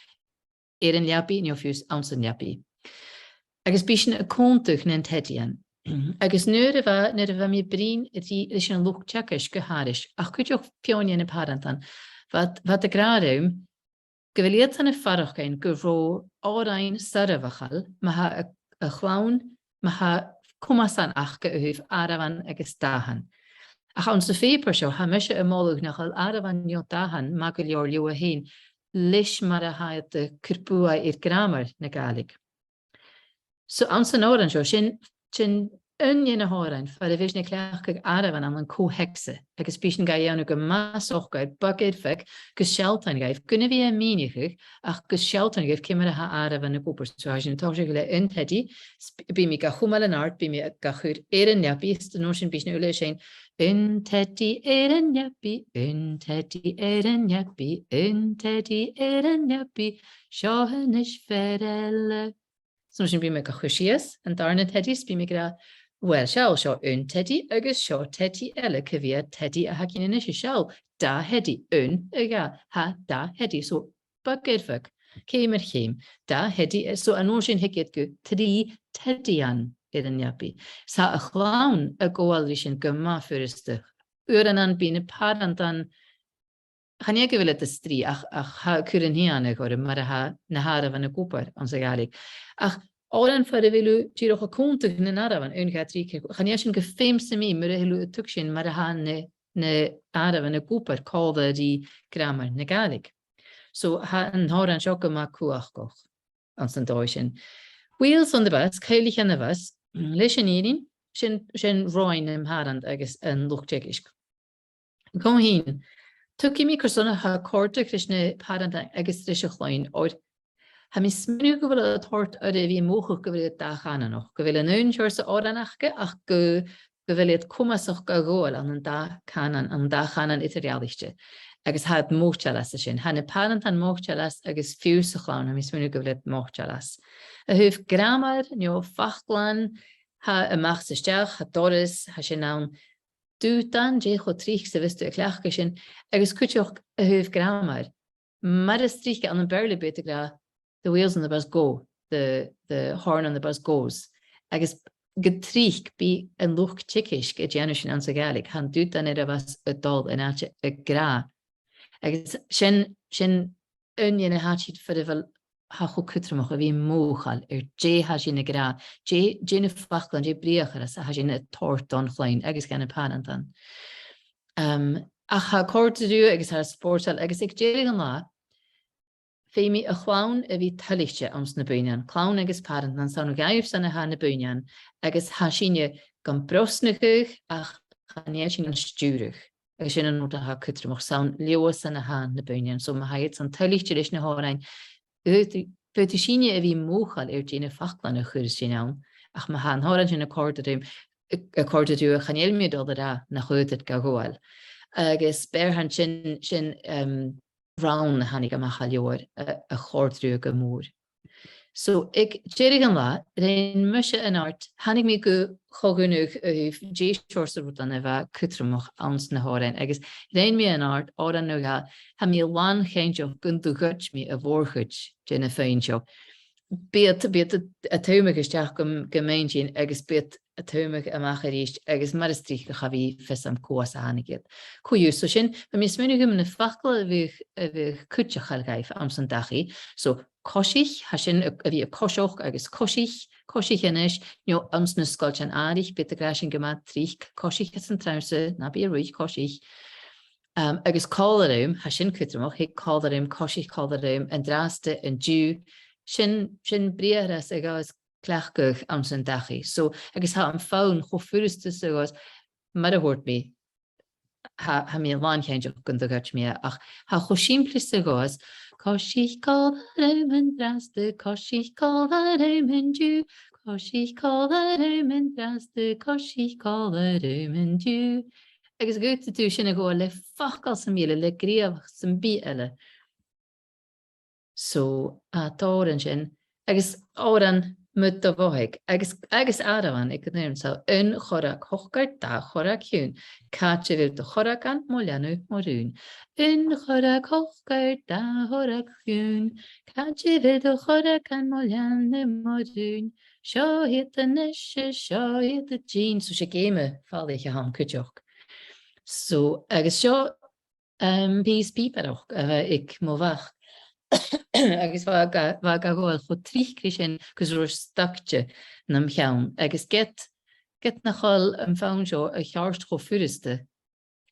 air an leabaidh, no fiù 's anns an leabaidh. Agus bidh sinn a' cunntadh nan teadaidhean. Agus nuair a bha, nuair a bha mi a' bruidhinn ri, ris an luchd-teagaisg gu h-àraidh, ach cuideachd feadhainn de na pàrantan, bha, bha iad ag ràdh rium gu bheil iadsan a' faireachdainn gun robh òrain soirbheachail ma tha a, a' chlann, ma tha comasan aca a thaobh àireamhan agus dathan. Ach anns a' phàipear seo, tha mise a' moladh nach eil àireamhan no dathan math gu leòr leotha fhèin, leis mar a tha iad a' cur buaidh air gràmar na Gàidhlig. So, anns an òran seo, sin, sin aon de na h-òrain far a bheil sinn a' cleachdadh àireamhan ann an co-theacsa, agus bidh sinn ga dhèanamh gu math socair, beag air bheag, gus sealltainn dhaibh, gun a bhith a' mìneachadh, ach gus sealltainn dhaibh ciamar a tha àireamhan ag obair. So, tha sinn a' tòiseachadh le aon teadaidh, s-, bidh mi ga chumail an-àird, bidh mi ga chur air an leabaidh, is an uair sin bidh sinn uile a' seinn, aon teadaidh air an leabaidh, aon teadaidh air an leabaidh, aon teadaidh air an leabaidh, seo a-nis fear eile. So, an uair sin bidh mi ga chur sìos, an dàrna teadaidh, is bidh mi ag ràdh, uill, seall, seo aon teadaidh agus seo teadaidh eile, cia mheud teadaidh a th' againn a-nis? Seall, dà theadaidh, aon, a dhà, tha dà theadaidh. So, beag air bheag, ceum air cheum, dà theadaidh, eh, so an uair sin thig iad gu trì teadaidhean air an leabaidh. 'S tha a' chlann a' gabhail ri sin gu math furasta. Uaireannan bidh na pàrantan, chan e gu bheil iad a' strì, ach, ach tha e a' cur an t-iongnadh orm mar a tha na h-àireamhan ag obair anns a' Ghàidhlig. Ach òran far a bheil thu dìreach a' cunntadh nan àireamhan, aon, dhà, trì, ceithir, chan e sin gu feum sam bith mura h-eil thu a' tuigsinn mar a tha na, na h-àireamhan ag obair còmhla ri gràmar na Gàidhlig. So, tha an t-òran seo gu math cumhachdach anns an dòigh sin. Wheels on the bus, cuibhlichean a' bhus, leis an fhìrinn, sin, sin roghainn nam pàrant agus an luchd-teagaisg. Dhomh fhìn, tuigidh mi carson a tha e a' còrdadh ris na pàrantan agus ris a' chloinn, oir tha mi a' smaoineachadh gu bheil e a' toirt orra a bhith a' mothachadh gu bheil iad dà-chànanach, gu bheil an aon seòrsa òran aca, ach gu, gu bheil iad comasach ga ghabhail ann an dà chànan, ann an dà chànan eadar-dhealaichte. Agus tha iad moiteil às a sin. Tha na pàrantan moiteil às agus fiù 's a' chlann, tha mi a' smaoineachadh gu bheil iad moiteil às. A thaobh gràmar, no faclan, tha a-mach 's a-steach, tha doras, tha sin ann. Dùdan, dè cho tric 's a bhios tu a' cleachdadh sin, agus cuideachd a thaobh gràmar. Mar as trice ann am Beurla bidh iad ag ràdh, the wheels on the bus go, the, the horn on the bus goes. Agus gu tric bidh an luchd-teagaisg a' dèanamh sin anns a' Ghàidhlig, tha an t-ùghdar air a bhith a' dol an àite ag ràdh. Agus sin, sin aon de na h-àiteachan far a bheil, tha e cho cudromach a bhith mothachail air dè tha sinn ag ràdh, dè, dè na faclan, dè briathrachas a tha sinn a' toirt don chloinn agus dha na pàrantan. Um, ach tha e a' còrdadh riutha agus tha e spòrsail agus aig deireadh an latha, feumaidh a' chlann a bhith toilichte anns na buidhnean, clann agus pàrantan, 's ann dhaibhsan a tha na buidhnean, agus tha sinne gam brosnachadh ach chan eil sinn gan stiùireadh. Agus sin an rud a tha cudromach, 's ann leothasan a tha na buidhnean. So ma tha iadsan toilichte leis na h-òrain, faodaidh, faodaidh sinne a bhith mothachail air dè na faclan a chuireas sinn ann, ach ma tha an t-òran sin a' còrdadh rium, a' còrdadh riutha, chan eil mi a' dol a ràdh nach fhaod iad ga ghabhail. Agus b' fheàrr leam sin, sin, um, rann a thàinig a-mach à leabhar a, a chòrd riutha gu mòr. So, aig deireadh an latha, rinn mise an àrd, thàinig mi gu cho-dhùnadh, uh, dè seòrsa rudan a bha cudromach anns na h-òrain, agus rinn mi an àrd òran no dhà, tha mi làn-chinnteach gun do ghoid mi a' mhòr-chuid de na fuinn seo. Bidh iad, bidh iad a', a' tomadh a-steach gu, gu m' inntinn, agus bidh iad a' tomadh a-mach a-rithist, agus mar as trice cha bhi fios agam cò às a thàinig iad. Co-dhiù, so sin, bha mi a' smaoineachadh mu na faclan a bhiodh, a bhiodh cuideachail dhaibh anns an dachaigh. So, coisich, tha sin a, a bhith a' coiseachd agus coisich, coisich a-nis, no anns na sgoiltean-àraich, bidh iad ag ràdh sin gu math tric, coisich anns an trannsa, na bi a' ruith, coisich. Um, agus còmhla rium, tha sin cudromach, thig còmhla rium, coisich còmhla rium, an-dràsta, an-diugh, sin, sin briathrachas a ghabhas cleachdadh anns an dachaigh. So, agus tha am fonn cho furasta 's a ghabhas, mar a thuirt mi, tha, tha mi làn-chinnteach gun do ghoid mi e, ach tha e cho sìmplidh 's a ghabhas, coisich còmhla rium an-dràsta, coisich còmhla rium an-diugh, coisich còmhla rium an-dràsta, coisich còmhla rium an-diugh. Agus gheibh thu sin a ghabhail le facal sam bith eile, le gnìomhachd sam bith eile. So, tha an t-òran sin, agus òran mu do bhodhaig, agus, agus àireamhan aig an aon àm, so, aon chorrag shocair, dà chorrag chiùin, càit a bheil do chorragan, mo leanabh, mo rùn? Aon chorrag shocair, dà chorrag chiùin, càit a bheil do chorragan, mo leanabh, mo rùn? Seo iad a-nis, seo iad a' tighinn. So, 's e geama falaich a th' ann cuideachd. So, agus seo um, pìos pìobaireachd a bh' aig mo mhac. Agus bha e ga, bha e ga ghabhail cho tric ri sin gus an robh e stagte nam cheann. Agus ged, ged nach eil am fonn seo a cheart cho furasta,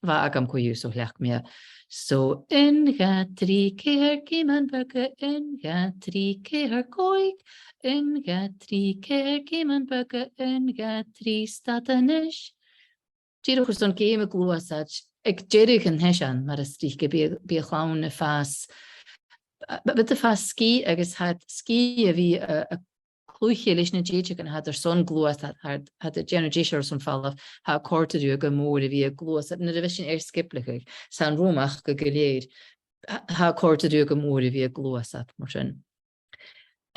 bha agam co-dhiù, so chleachd mi e. So, aon, dhà, trì, ceithir, ceumann beaga, aon, dhà, trì, ceithir, còig, aon, dhà, trì, ceithir, ceumann beaga, aon, dhà, trì, stad a-nis. Dìreach airson geama gluasaid, aig deireadh an t-seisein, mar as trice, bidh, bidh a' chlann a' fàs, b-, bidh iad a' fàs sgìth agus tha iad sgìth a bhith a', a' cluiche leis na dèideagan a tha iad airson gluasad, tha iad, tha iad a' dèanamh deiseil airson falbh, tha e a' còrdadh riutha gu mòr a bhith a' gluasad, nuair a bhios sinn air sgioblachadh, 's ann romham gu, gu lèir, tha, tha e a' còrdadh riutha gu mòr a bhith a' gluasad, mar sin.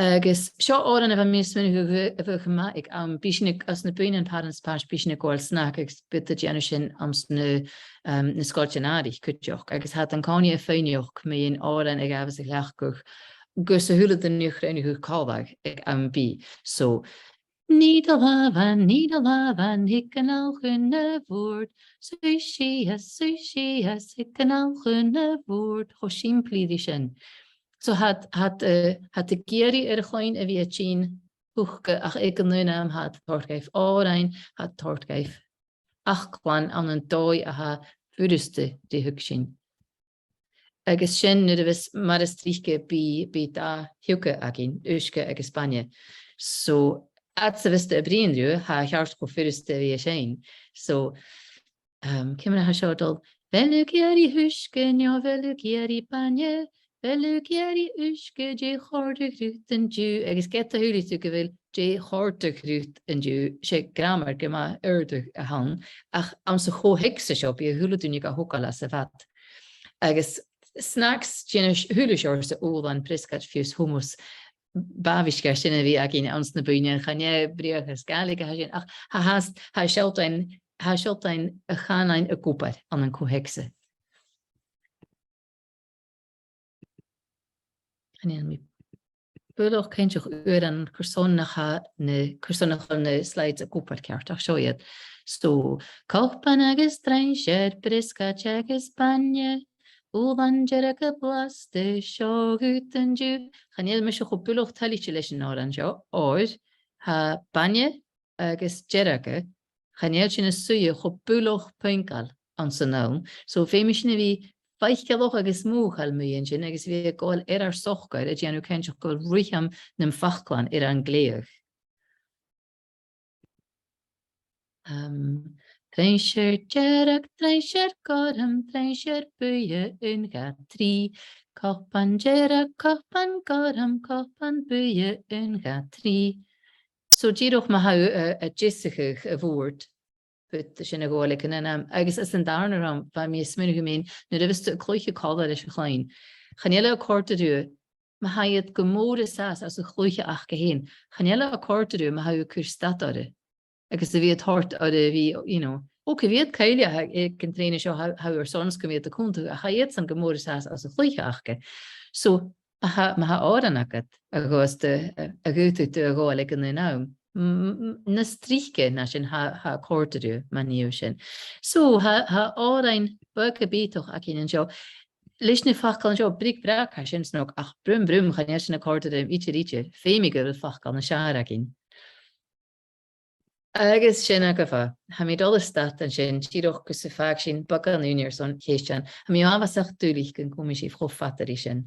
Agus seo òran a bha mi a' smaoineachadh a bhiodh, a bhiodh math aig àm, bidh sinn ag, anns na buidhnean, parents' parish, bidh sinn a' gabhail snack agus bidh iad a' dèanamh sin anns na, um, na sgoiltean-àraich cuideachd. Agus tha iad an-còmhnaidh a' faighneachd mu dheidhinn òran a ghabhas a chleachdadh gus a h-uile duine a chruinneachadh còmhla aig àm bìdh. So, nì do làmhan, nì do làmhan, thig a-nall chun a' bhùird. Suidh sìos, suidh sìos, thig a-nall chun a' bhùird. Cho sìmplidh ri sin. So tha iad, tha iad, eh, tha iad ag iarraidh air a' chloinn a bhith a' tighinn thuca, ach aig an aon àm tha iad a' toirt dhaibh òrain, tha iad a' toirt dhaibh fhaclan ann an dòigh a tha furasta ri thuigsinn. Agus sin nuair a bhios, mar as trice, bidh, bidh dà thiugadh againn, uisge agus bainne. So, fhad 's a bhios tu a' bruidhinn riutha, tha e a cheart cho furasta a bhith a' seinn. So, um, ciamar a tha seo a' dol? A bheil thu ag iarraidh uisge no a bheil thu ag iarraidh bainne? A bheil thu ag iarraidh uisge, dè chòrdadh riut an-diugh? Agus ged a shaoileas tu gu bheil dè chòrdadh riut an-diugh, 's e gràmar gu math àrd a th' ann, ach anns a' cho-theacsa seo, bidh a h-uile duine ga thogail às a' bhad. Agus snacks, dèanamh a h-uile seòrsa, ùbhlan, briosgaid, fiùs, hummus, b' àbhaist gur e sin a bhiodh againn anns na buidhnean, chan e briathrachas Gàidhlig a tha sin, ach tha, tha, tha e a' sealltainn, tha e a' sealltainn a' chànain ag obair ann an co-theacsa. Chan eil mi buileach cinnteach uaireannan carson nach eil na, carson nach eil na slides ag obair ceart, ach seo iad. So, cupan agus truinnsear, briosgaid agus bainne, ubhlan dearga blasta, seo dhut an-diugh. Chan eil mise cho buileach toilichte leis an òran seo, oir tha bainne agus dearga, chan eil sin a' suidhe cho buileach puingeil anns an fhilm. So feumaidh sinn a bhith faiceallach agus mothachail mu dheidhinn sin, agus a bhith a' gabhail air ar socair, a' dèanamh cinnteach gu bheil ruitheam nam faclan air an gleidheadh. Um, truinnsear dearg, truinnsear gorm, truinnsear buidhe, aon, dhà, trì. Cupan dearg, cupan gorm, cupan buidhe, aon, dhà, trì. So dìreach ma tha thu a', a', a' deasachadh a' bhùird, bidh sin a' gabhail aig an aon àm. Agus anns an dàrna rann, bha mi a' smaoineachadh, nuair a bhios tu a' cluiche còmhla leis a' chloinn, chan eil e a' còrdadh riutha, ma tha iad gu mòr an sàs anns a' chluiche aca fhèin, chan eil e a' còrdadh riutha ma tha thu a' cur stad orra agus a bhith a' toirt orra a bhith, you know, o, cia mheud cailleach aig an trèana seo, tha, tha thu airson 's gum bi iad a' cunntadh, ach tha iadsan gu mòr an sàs anns a' chluiche aca. So, ma tha, ma tha òran agad a ghabhas tu, a, a dh'fhaodadh tu a ghabhail aig an aon àm, m-, m-, nas trice na sin, tha, tha e a' còrdadh riutha, ma nì thu sin. So, tha, tha òrain beaga bìodach againn an seo. Leis na faclan seo, brig brag, tha sin snog, ach brum brum, chan eil sin a' còrdadh rium idir, idir. Feumaidh gu bheil faclan nas fheàrr againn. Agus sin agaibh e. Tha mi a' dol a stad an sin, dìreach gus am fàg sinn beagan ùine airson cheistean. Tha mi uabhasach duilich gun cumaidh sibh cho fada ri sin.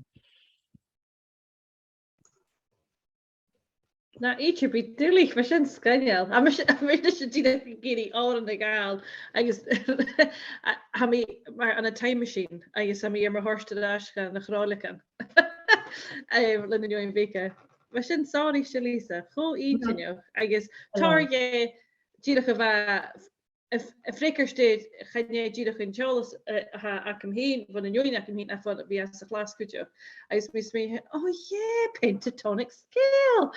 Na, idir bi duilich, bha sin sgoinneil. Tha mise, tha mise dìreach ag iarraidh òran a ghabhail, agus a, tha mi mar ann an time machine, agus tha mi air mo thoirt air ais dha na chròileagan. Em, leis na h-eòin bheaga. Bha sin sònraichte, Lisa, cho inntinneach, agus toir dheth dìreach a bha a, a' freagairt air, chan e dìreach an t-eòlas, eh, a th' agam fhìn, bhon an fheadhainn agam fhìn, ach bhon a bhith anns a' chlas cuideachd. Agus bha mi a' smaoineachadh, oh yeah, pentatonic scale!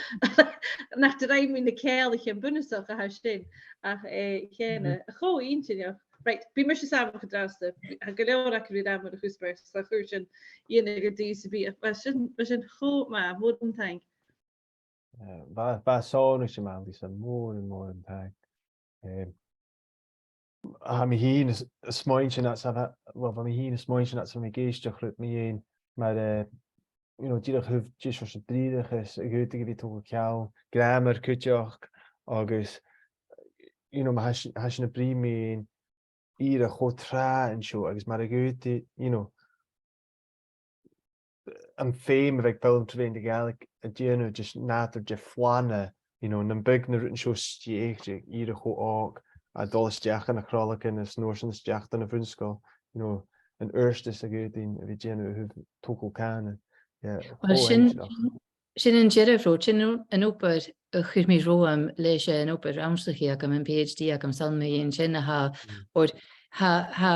Nach do rinn mi na ceanglaichean bunasach a tha sin, ach, eh, cheana, cho inntinneach. Right, bidh mise sàmhach an-dràsta, tha gu leòr agaibh ri ràdh mun a' chuspair, 's a chuir sin iongnadh gu dè sam bith, ach bha sin, bha sin cho math, mòran taing. Eh, bha, bha sònraichte math, Lisa, mòran, mòran taing. Eh, tha mi fhìn a' s-, a' smaointinn, well, bha mi fhìn a' smaointinn, 's bha mi ag èisteachd riut mu dheidhinn, mar, eh, you know, dìreach a thaobh dìreach a' bhriathrachas a dh'fhaodadh a bhith a' togail ceann, gràmar cuideachd, agus, you know, ma tha si-, tha sinn a' bruidhinn mu dheidhinn ìre cho tràth an seo, agus mar a dh'fhaodadh, you know, am feum a bh' aig foghlam tro mheadhan na Gàidhlig a dhèanamh dhen nàdar de phlana, you know, nam biodh na rudan seo stèidhichte aig ìre cho òg, a' dol a-steach dha na chròileagan is an uair sin a-steach dhan a' bhun-sgoil, you know, an adhartas a dh'fhaodainn a bhith a' dèanamh a thaobh togail cànain. Yeah, well, cho sin, inntinneach. Sin an dearbh rud, sin an, an obair a chuir mi romham leis an obair rannsachaidh agam, am PhD agam, 's ann mu dheidhinn sin a tha, oir tha, tha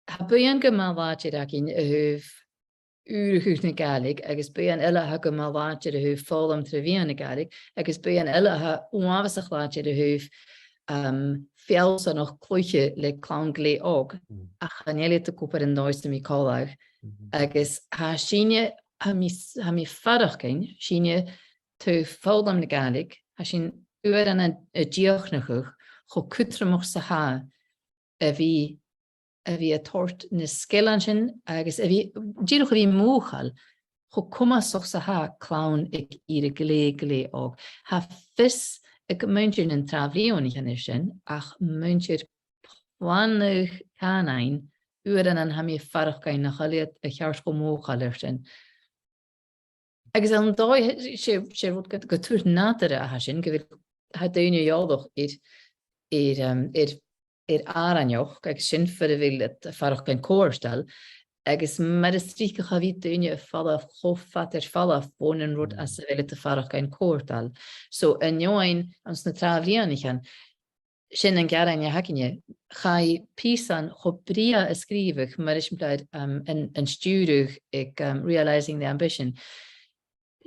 tha buidheann gu math làidir againn a thaobh ùrachadh na Gàidhlig, agus buidheann eile a tha gu math làidir a thaobh foghlam tro mheadhan na Gàidhlig, agus buidheann eile a tha uabhasach làidir a thaobh, um, feallsanachd cluiche le clann glè òg, ach chan eil iad ag obair an dòigh sam bith còmhla. Agus tha sinne, tha mi s-, tha mi a' faireachdainn, sinne taobh foghlam na Gàidhlig, tha sinn uaireannan a' dìochuimhneachadh cho cudromach 's a tha e a bhith a bhith a' toirt na sgilean sin agus a bhith, dìreach a bhith mothachail cho comasach 's a tha clann aig ìre glè, glè òg. Tha fios aig muinntir nan tràth-bhliadhnaichean air sin, ach muinntir planadh cànain, uaireannan tha mi a' faireachdainn nach eil iad a cheart cho mothachail air sin. Agus an dòigh, 's e, 's e rud gu, gu tur nàdarra a tha sin, gu bheil, tha daoine eòlach air, air, um, air, air àrainneachd, agus sin far a bheil iad a' faireachdainn comhartail, agus mar as trice cha bhi daoine a' falbh cho fada air falbh bhon an rud anns a bheil iad a' faireachdainn comhartail. So, an fheadhainn anns na tràth-bhliadhnaichean, sin an gearan a th' againne, chaidh pìosan cho brèagha a sgrìobhadh, mar eisimpleir, um, an, an stiùireadh aig, um, Realising the Ambition.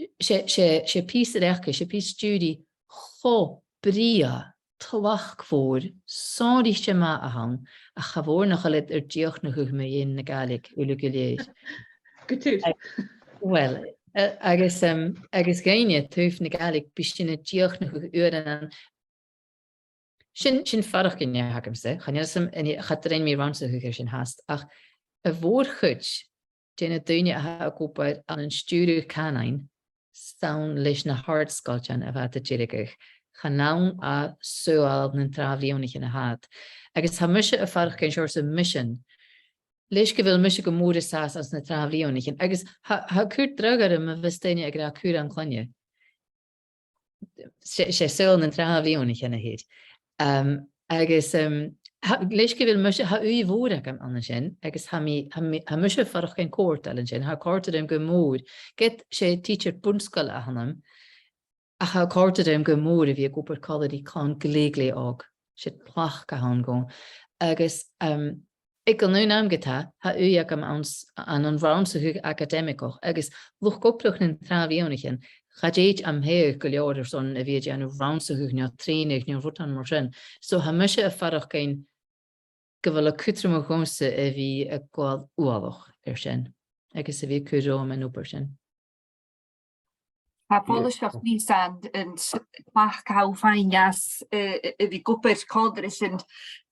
'S e, 's e, 's e pìos reachdaidh, 's e pìos stiùiridh cho brèagha, tlachdmhor, sònraichte math a th' ann, ach cha mhòr nach eil iad air dìochuimhneachadh mu dheidhinn na Gàidhlig uile gu lèir. Gu tur. Ag, well, A-, agus, um, agus dhuinne, taobh na Gàidhlig, bidh sinn a' dìochuimhneachadh uaireannan. Sin, sin faireachdainn a th' agamsa. Chan eil fhios agam, an e, cha do rinn mi rannsachadh air sin fhathast, ach a' mhòr-chuid de na daoine a tha ag obair ann an stiùireadh cànain, 's ann leis na h-àrd-sgoiltean a bhitheadh iad a' dèiligeadh, chan ann à saoghal nan tràth-bhliadhnaichean a tha iad. Agus tha mise a' faireachdainn seòrsa mission, leis gu bheil mise gu mòr an sàs anns na tràth-bhliadhnaichean. Agus tha, tha e a' cur dragh orm a bhios daoine ag ràdh cùram cloinne. 'S e, 's e saoghal nan tràth-bhliadhnaichean a th' ann. Um, agus, um, tha, leis gu bheil mise, tha ùidh mhòr agam ann an sin, agus tha mi, tha mi, tha mise a' faireachdainn còrdadh ann an sin, tha e a' còrdadh rium gu mòr, ged 's e tidsear bun-sgoile a th' annam, ach tha e a' còrdadh rium gu mòr a bhith ag obair còmhla ri clann glè, glè òg. 'S e tlachd a th' ann dhomh. Agus, um, aig an aon àm ge-tà, tha ùidh agam anns, ann an rannsachadh acadaimigeach, agus luchd-obrach nan tràth-bhliadhnaichean, cha tèid am feadhainn gu leòr airson a bhith a' dèanamh rannsachadh no trèanadh no rudan mar sin. So tha mise a' faireachdainn gu bheil e cudromach dhòmhsa a bhith a' gabhail uallach air sin, agus a bhith a' cur romham an obair sin. Tha e follaiseach, Lisa, an, an s-, tlachd a tha thu a' faighinn às, eh, eh, a bhith ag obair còmhla ris an,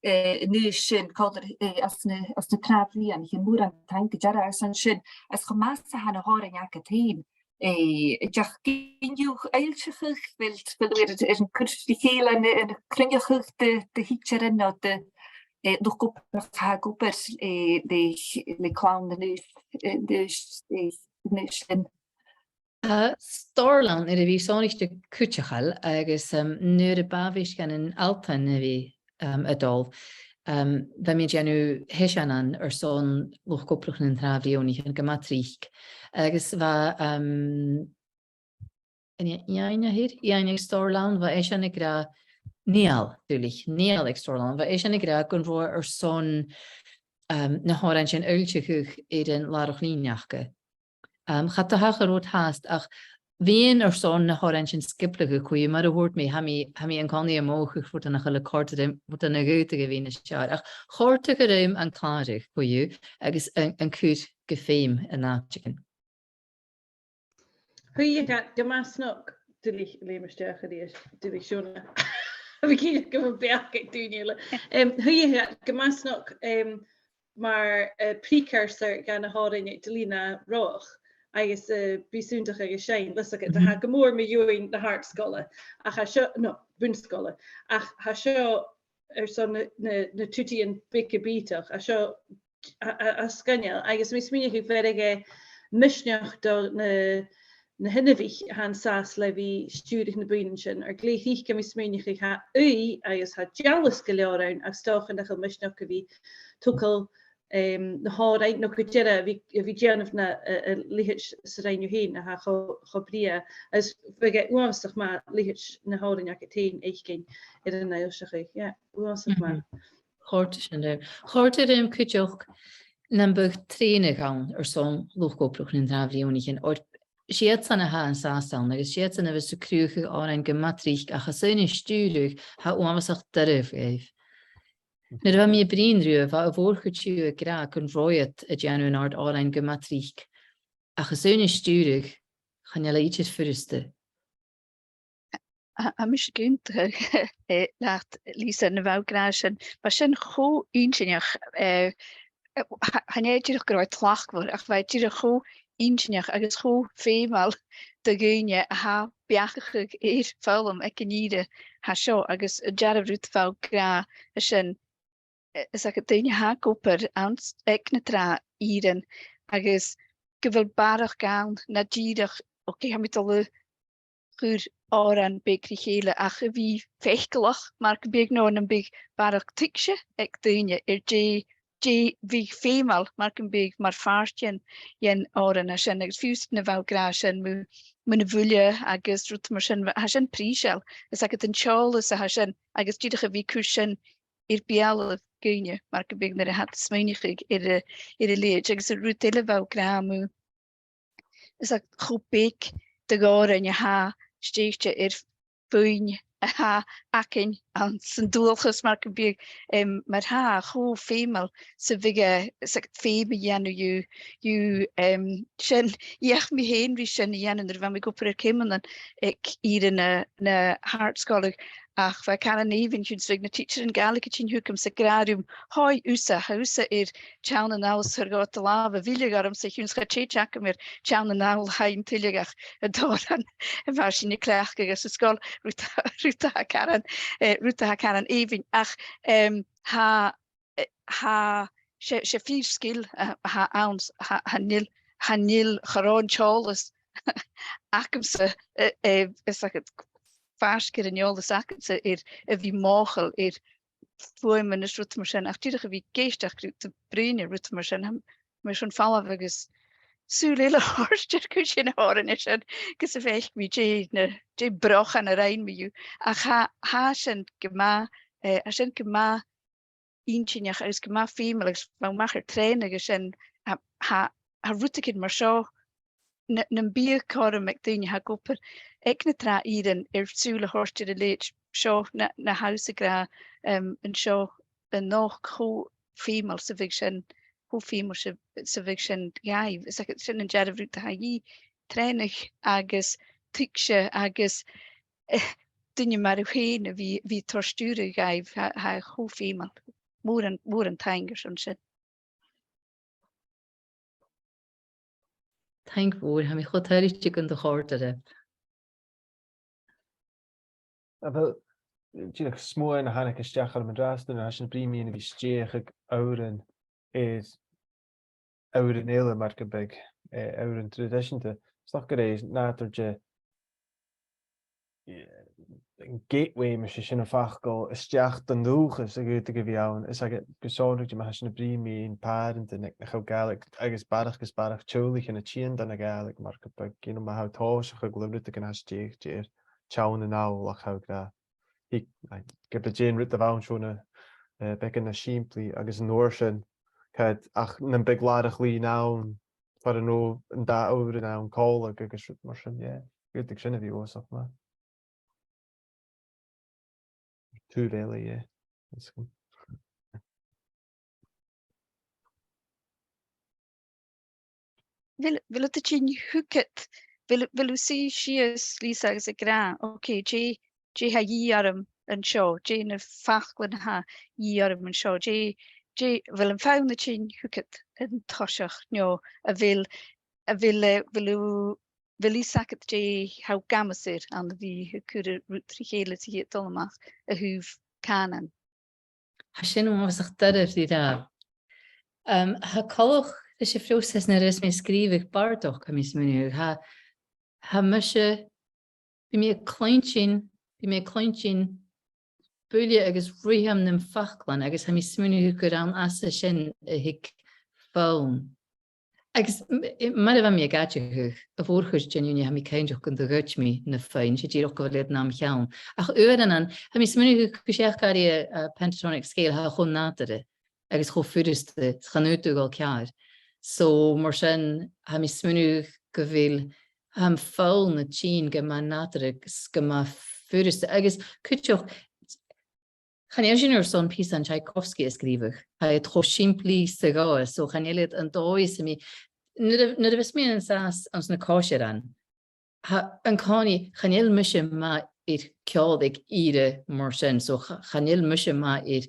eh, an aois sin, còmhla, eh, anns na, anns na tràth-bhliadhnaichean, mòran taing gu dearbh airson sin, is cho math 's a tha na h-òrain agad fhèin. Eh, an deach gin dhiubh fhoillseachadh, a bheil, a bheil thu air, air an cur ri chèile no, no cruinneachadh de, de thidsearan no de, eh, luchd-obrach a tha ag obair, eh, le, le clann an aois, eh, an aois, eh, an aois sin? Tha Stòrlann air a bhith sònraichte cuideachail agus, um, nuair a b' àbhaist dhan an Altan a bhith, um, a' dol, um, bha mi a' dèanamh sheiseanan airson luchd-obrach nan tràth-bhliadhnaichean gu math tric. Agus bha, um, an e Iain a th' air? Iain aig Stòrlann, bha esan ag ràdh, Niall, duilich, Niall aig Stòrlann, bha esan ag ràdh gun robh e airson, um, na h-òrain sin fhoillseachadh air an làrach-lìn aca. Um, cha do thachair rud fhathast, ach bhithinn airson na h-òrain sin sgioblachadh co-dhiù, mar a thuirt mi, tha mi, tha mi an-còmhnaidh a' mothachadh rudan a chuala còrdadh rium, rudan a dh'fhaodadh a bhith nas fheàrr. Ach chòrdadh e rium an clàradh co-dhiù agus an, an cur gu feum an àiteigin. Shuidh e gu math snog, duilich, leum a-steach a-rithist, duilich, Shona. Bha mi cinnteach gum biodh beachd aig daoine eile. Um, shuidh e gu math snog, um, mar, eh, precursor dha na h-òrain aig Dolina Roach agus, eh, Bidh Sunndach agus Seinn, leis a' gheata, tha gu mòr mu dheidhinn na h-àrd-sgoile, ach tha seo, no, bun-sgoile, ach tha seo airson na, na, na tùdaidhean beaga bìodach, tha seo a, a, a sgoinneil, agus tha mi a' smaoineachadh gu bheir e misneachd do na, na h-inbhich a tha an sàs le bhith stiùireadh na buidhnean sin. Air glè thric tha mi a' smaoineachadh gu bheil ùidh agus tha dealas gu leòr ann, ach 's dòcha nach eil misneachd a bhith togail, em, na h-òrain, no gu dearbh a bhith, a bhith a' dèanamh na, a, a leithid 's a rinn thu fhèin, a tha cho, cho brèagha. Agus bhiodh e uabhasach math leithid na h-òrain agad fhèin fhaicinn air an fhoillseachadh. Yeah, uabhasach math. Chòrdadh sin rium. Chòrdadh rium cuideachd nam biodh trèanadh ann airson luchd-obrach nan tràth-bhliadhnaichean, oir 's iadsan a tha an sàs ann, agus 's iadsan a bhios a' cruthachadh òrain gu math tric, ach às aonais stiùireadh, tha e uabhasach doirbh dhaibh. Nuair a bha mi a' bruidhinn riutha, bha a' mhòr-chuid dhiubh ag ràdh gun robh iad a' dèanamh an àrd òrain gu math tric, ach às aonais stiùireadh, chan eil e idir furasta. Tha, tha mise ag aontachadh, eh, leat, Lisa, na bha thu ag ràdh sin. Bha sin cho inntinneach, eh, eh, tha, chan e dìreach gun robh e tlachdmhor, ach bha e dìreach cho inntinneach agus cho feumail do dhaoine a tha beachdachadh air foghlam aig an ìre tha seo, agus an dearbh rud a bha thu ag ràdh, sin, eh, is aca daoine a tha ag obair anns, aig na tràth-ìrean, agus gu bheil barrachd ann na dìreach, ok, tha mi a' dol a chur òran beag ri chèile, ach a bhith faiceallach mar gum biodh, no nam biodh barrachd tuigse aig daoine air dè, dè bhiodh feumail mar gum biodh mar phàirt dhen, dhen òran a tha sin, agus fiù 's na bha thu ag ràdh sin mu, mu na buillean agus rud mar sin, tha sin prìseil, is aca an t-eòlas a tha sin, agus dìreach a bhith a' cur sin air beulaibh dhaoine, mar gum biodh, nuair a tha iad a' smaoineachadh air a, air a leithid, agus an rud eile a bha thu ag ràdh mu, is e cho beag de dh'òrain a tha stèidhichte air fuinn a tha againn anns an dualchas mar gum biodh, em, mar a tha e cho feumail 's a bhiodh e, 's a bhiodh feum a dhèanamh dhiubh, dhiubh, em, sin, dh'fheuch mi fhèin ri sin a dhèanamh nuair a bha mi ag obair air ceumannan aig ìre na, na h-àrd-sgoile, ach bha caran èibhinn, sin 's bhiodh na tidsearan Gàidhlig a' tighinn thugam 's ag ràdh rium, "Hoi, thusa, tha thusa air teann a-nall 's thoir dhomh do làmh a mhilleadh ormsa, a chionn 's chan eil tè agam air teann a-nall a tha an tuilleadh ach an t-òran a bha sinn a' cleachdadh anns an sgoil," rud a, rud a tha caran, eh, rud a tha caran èibhinn. Ach, em, tha, eh, tha, 's e, 's e fìor sgil a, a tha ann, tha, chan eil, chan eil cha robh an t-eòlas agamsa, eh, eh, is e faisg air an eòlas agamsa air a bhith mothachail air fuaimean is rud mar sin, ach dìreach a bhith ag èisteachd riut a' bruidhinn air rud mar sin, tha mi airson falbh agus sùil eile a thoirt air cùisean a th' oirnn an sin, gus am faic mi dè na, dè brochan a rinn mi dhiubh. Ach tha, tha sin gu math, eh, tha sin gu math inntinneach agus gu math feumail agus bha mi a-mach air trèanadh agus sin, tha, tha, tha rudeigin mar seo na, nam biodh cothrom aig daoine a tha ag obair aig na tràth-ìrean air sùil a thoirt air a leithid seo na, na tha thusa ag ràdh, em, an seo a-nochd, cho feumail 's a bhiodh sin, cho feumail 's a, 's a bhiodh sin dhaibh. Is e sin an dearbh rud a tha a dhìth, trèanadh agus tuigse agus, eh, duine mar thu fhèin a bhith, bhith toirt stiùireadh dhaibh, tha, tha e cho feumail. Mòran, mòran taing airson sin. Taing mhòr, tha mi cho toilichte gun do chòrd e ribh. A bheil, dìreach smuain a thàinig a-steach orm an-dràsta, nuair a tha sinn a' bruidhinn mu dheidhinn a bhith a' stèidheachadh òrain air òrain eile mar gum biodh, eh, òrain traidiseanta. 'S dòcha gur e nàdar de, eh, an gateway, mas e sin am facal, a-steach don dualchas a dh'fhaodadh a bhith ann. Is e gu sònraichte ma tha sinn a' bruidhinn mu pàrantan aig nach eil Gàidhlig agus barrachd is barrachd teaghlaichean a' tighinn dhan a' Ghàidhlig mar gum biodh, you know, ma tha thu a' tòiseachadh le rudeigin a tha stèidhichte air teann a-nall, ach tha thu ag ràdh, thig, aye, gum bi dè an rud a bh' ann seo na, eh, beagan nas sìmplidh agus an uair sin, ceart, ach nam biodh làrach-lìn ann, far an robh an dà òran ann còmhla agus rud mar sin, yeah. Dh'fhaodadh sin a bhith uabhasach math. Too early, yeah. That's good. A bheil, a bheil thu a' tighinn thuca, a bheil, a bheil thu a' suidhe sìos, Lisa, agus ag ràdh, "Ok, dè, dè tha a dhìth orm an seo, dè na faclan a tha a dhìth orm an seo, dè, dè, a bheil am fonn a' tighinn thuca an toiseach, no a bheil, a bheil, eh, a bheil thu, a bheil fhios agad dè tha thu ag amas air ann a bhith a' cur rud ri chèile 's a' dol a-mach a thaobh cànain?" Tha sin uabhasach doirbh ri ràdh. Um, tha e coltach ris a' phròiseas nuair a bhios mi a' sgrìobhadh bàrdachd, tha mi a' smaoineachadh, tha, tha mise, bidh mi a' cluinntinn, bidh mi a' cluinntinn buille agus ruitheam nam faclan agus tha mi a' smaoineachadh gur ann às a sin a thig fonn. Agus m-, i-, mar a bha mi ag aideachadh, a' mhòr-chuid den ùine tha mi cinnteach gun do ghoid mi na fuinn, 's e dìreach gu bheil iad nam cheann. Ach uaireannan, tha mi a' smaoineachadh gu seachd àraidh a, a pentatonic scale, tha e cho nàdarra agus cho furasta, chan fhaod thu a dhol ceàrr. So, mar sin, tha mi a' smaoineachadh gu bheil, um, fonn a' tighinn gu math nàdarra agus gu math furasta. Agus cuideachd, chan eil sinn airson pìosan Tchaikovsky a sgrìobhadh. Tha iad cho sìmplidh 's a ghabhas, so chan eil iad an dòigh sam bith. Nuair a, nuair a bhios mi an sàs anns na còisirean, tha, an-còmhnaidh, chan eil mise math air ceòl aig ìre mar sin, so cha-, chan eil mise math air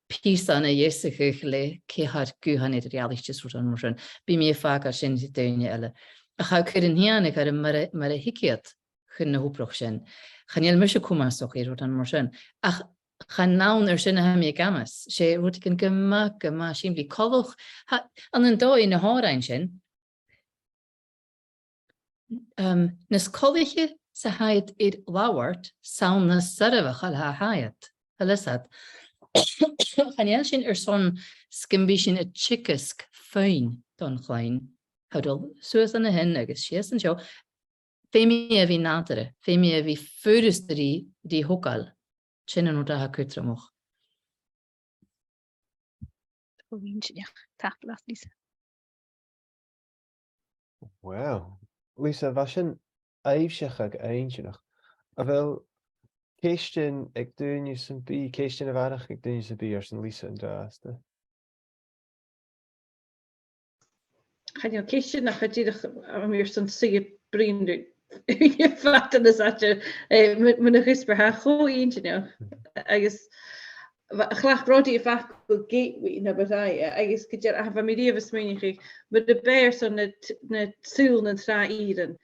pìosan a dheasachadh le ceithir guthan eadar-dhealaichte 's rudan mar sin. Bidh mi a' fàgail sin do dhaoine eile. Ach tha e a' cur an t-iongnadh orm mar a, mar a thig iad chun na h-obrach sin. Chan eil mise comasach air rudan mar sin. Ach chan ann air sin a tha mi ag amas. 'S e rudeigin gu math, gu math sìmplidh. Coltach, tha, ann an dòigh na h-òrain sin, um, nas coltaiche 's a tha iad air labhairt, 's ann nas soirbheachail a tha iad. A bheil fhios agad? Chan eil sinn airson 's gum bi sinn a' teagasg fuinn don chloinn. Tha thu a' dol suas an sin agus sìos an seo. Feumaidh e a bhith nàdarra, feumaidh e a bhith furasta ri, ri thogail. Sin an rud a tha cudromach. Ò, inntinneach. Tapadh leat, Lisa. Wow. Lisa, bha sin aibhseach agus inntinneach. A bheil, ceistean aig duine sam bith, ceistean a bharrachd aig duine sam bith airson Lisa an-dràsta? Chan eil ceistean ach dìreach, a bheil mi airson suidhe a' bruidhinn ri fada nas fhaide, eh, mu, mun a' chuspair, tha e cho inntinneach. Agus bha, chleachd Roddy am facal gateway na bu tràithe, agus gu dearbh, ach bha mi riamh a' smaoineachadh, mura b' e airson na t-, na saoghail nan tràth ìrean,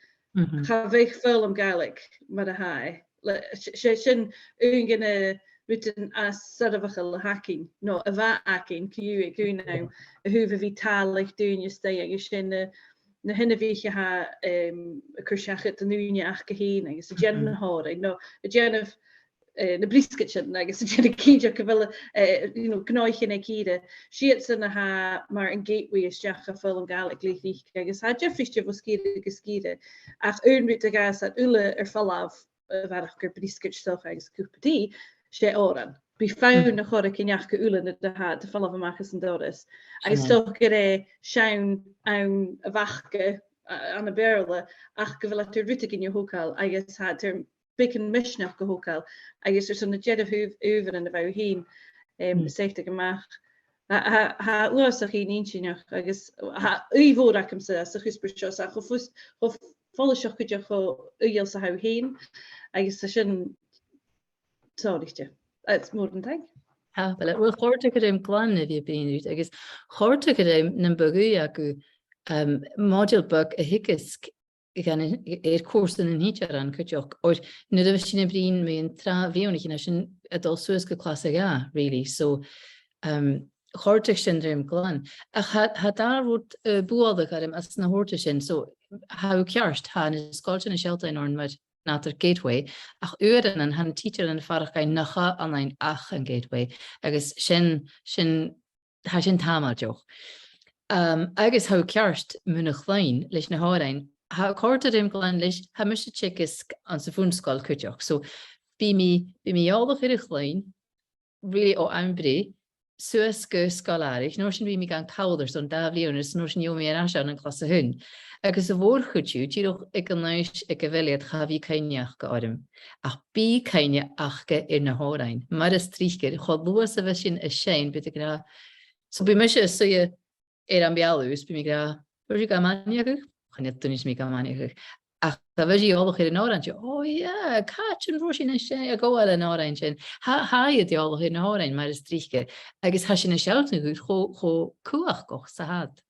cha bhiodh foghlam Gàidhlig mar a tha e. Le, s-, 's e sin aon de na rudan as soirbheachail a th' againn, no a bha againn, co-dhiù aig aon àm, a thaobh a bhith a' tàladh daoine a-staigh, agus 's e na, na h-inbhich a tha, em, a' cur seachad an ùine aca fhèin, agus a' dèanamh na h-òrain, no a' dèanamh, eh, na briosgaidean, agus a' dèanamh cinnteach gu bheil, eh, you know, gnothaichean aig ìre. 'S iadsan a tha mar an gateway a-steach gu foghlam Gàidhlig le tric, agus tha e diofraichte bho sgìre gu sgìre. Ach aon rud a ghabhas iad uile air falbh, a bharrachd air briosgaid 's dòcha agus cupa tì, 's e òran. Bidh fonn na chòraichean aca uile nuair a tha iad a' falbh a-mach às an doras. Agus 's dòcha gur e seann àm a' Bhaca, a, ann am Beurla, ach gu bheil iad air rudeigin a thogail, agus tha iad air beagan misneachd a thogail, agus airson an dearbh adh-, adhbharan a bha thu fhèin, em, a' saigheadh a-mach. Tha, tha, tha e uabhasach inntinneach, agus tha ùidh mhòr agamsa sa chuspair seo, 's e cho fus-, cho follaiseach cuideachd cho aoigheil 's a tha thu fhèin, agus tha sin sònraichte. Is mòran taing. Tha, uill, uill, chòrd e rium glan a bhith a' bruidhinn riut, agus chòrd e rium nam bu ghaoithe agaibh, um, modal beag a theagasg dhan, air cùrsa nan tidsearan cuideachd, oir nuair a bhios sinn a' bruidhinn mun tràth-bhliadhnaichean, tha sinn a' dol suas gu clas a dhà, really. So, um, chòrdadh sin rium glan. Ach tha, tha dà rud, uh, a' bualadh orm às na thuirt thu sin. So, tha thu ceart, tha na sgoiltean a' sealltainn oirnn mar nàdar gateway, ach uaireannan tha na tidsearan a' faireachdainn nach eil annainn ach an gateway, agus sin, sin, tha sin tàmailteach. Um, agus tha thu ceart mun a' chloinn leis na h-òrain, tha, chòrd e rium glan leis, tha mise a' teagasg anns a' bhun-sgoil cuideachd. So, bidh mi, bidh mi eòlach air a' chloinn, really o àm breith, suas gu sgoil-àraich, an uair sin bidh mi gan call airson dà bhliadhna, is an uair sin gheibh mi air ais ann an clas a h-aon. Agus a' mhòr-chuid dhiubh, dìreach aig an aois aig a bheil iad, cha bhi cuimhne aca orm. Ach bidh cuimhne aca air na h-òrain. Mar as trice, cho luath 's a bhios sinn a' seinn, bidh iad ag ràdh. So bidh mise a' suidhe air am beulaibh, is bidh mi ag ràdh, "An robh sibh gam aithneachadh?" Chan eil duine sam bith gam aithneachadh. Ach a bheil sibh eòlach air an òran seo? "Oh yeah, càit an robh sinn a' seinn, a' gabhail an òrain sin?" Tha, tha iad eòlach air na h-òrain mar as trice, agus tha sin a' sealltainn dhuinn cho, cho cumhachdach 's a tha iad.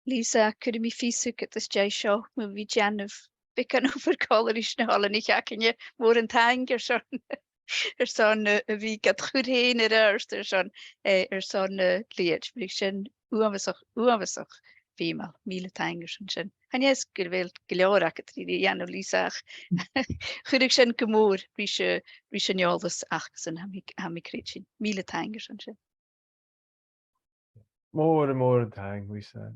Lisa, cuiridh mi fios thugad às dèidh seo, mu bhith a' dèanamh beagan obair còmhla ris na h-oileanaich againne, mòran taing airson, airson, eh, a bhith gad chur fhèin air adhart airson, eh, airson, eh, leithid. Bhiodh sin uabhasach, uabhasach feumail. Mìle taing airson sin. Chan eil fhios gu bheil gu leòr agad ri, ri dhèanamh, Lisa, ach chuireadh sin gu mòr ris, eh, ris an eòlas acasan, tha mi, tha mi a' creidsinn. Mìle taing airson sin. Mòran, mòran taing, Lisa.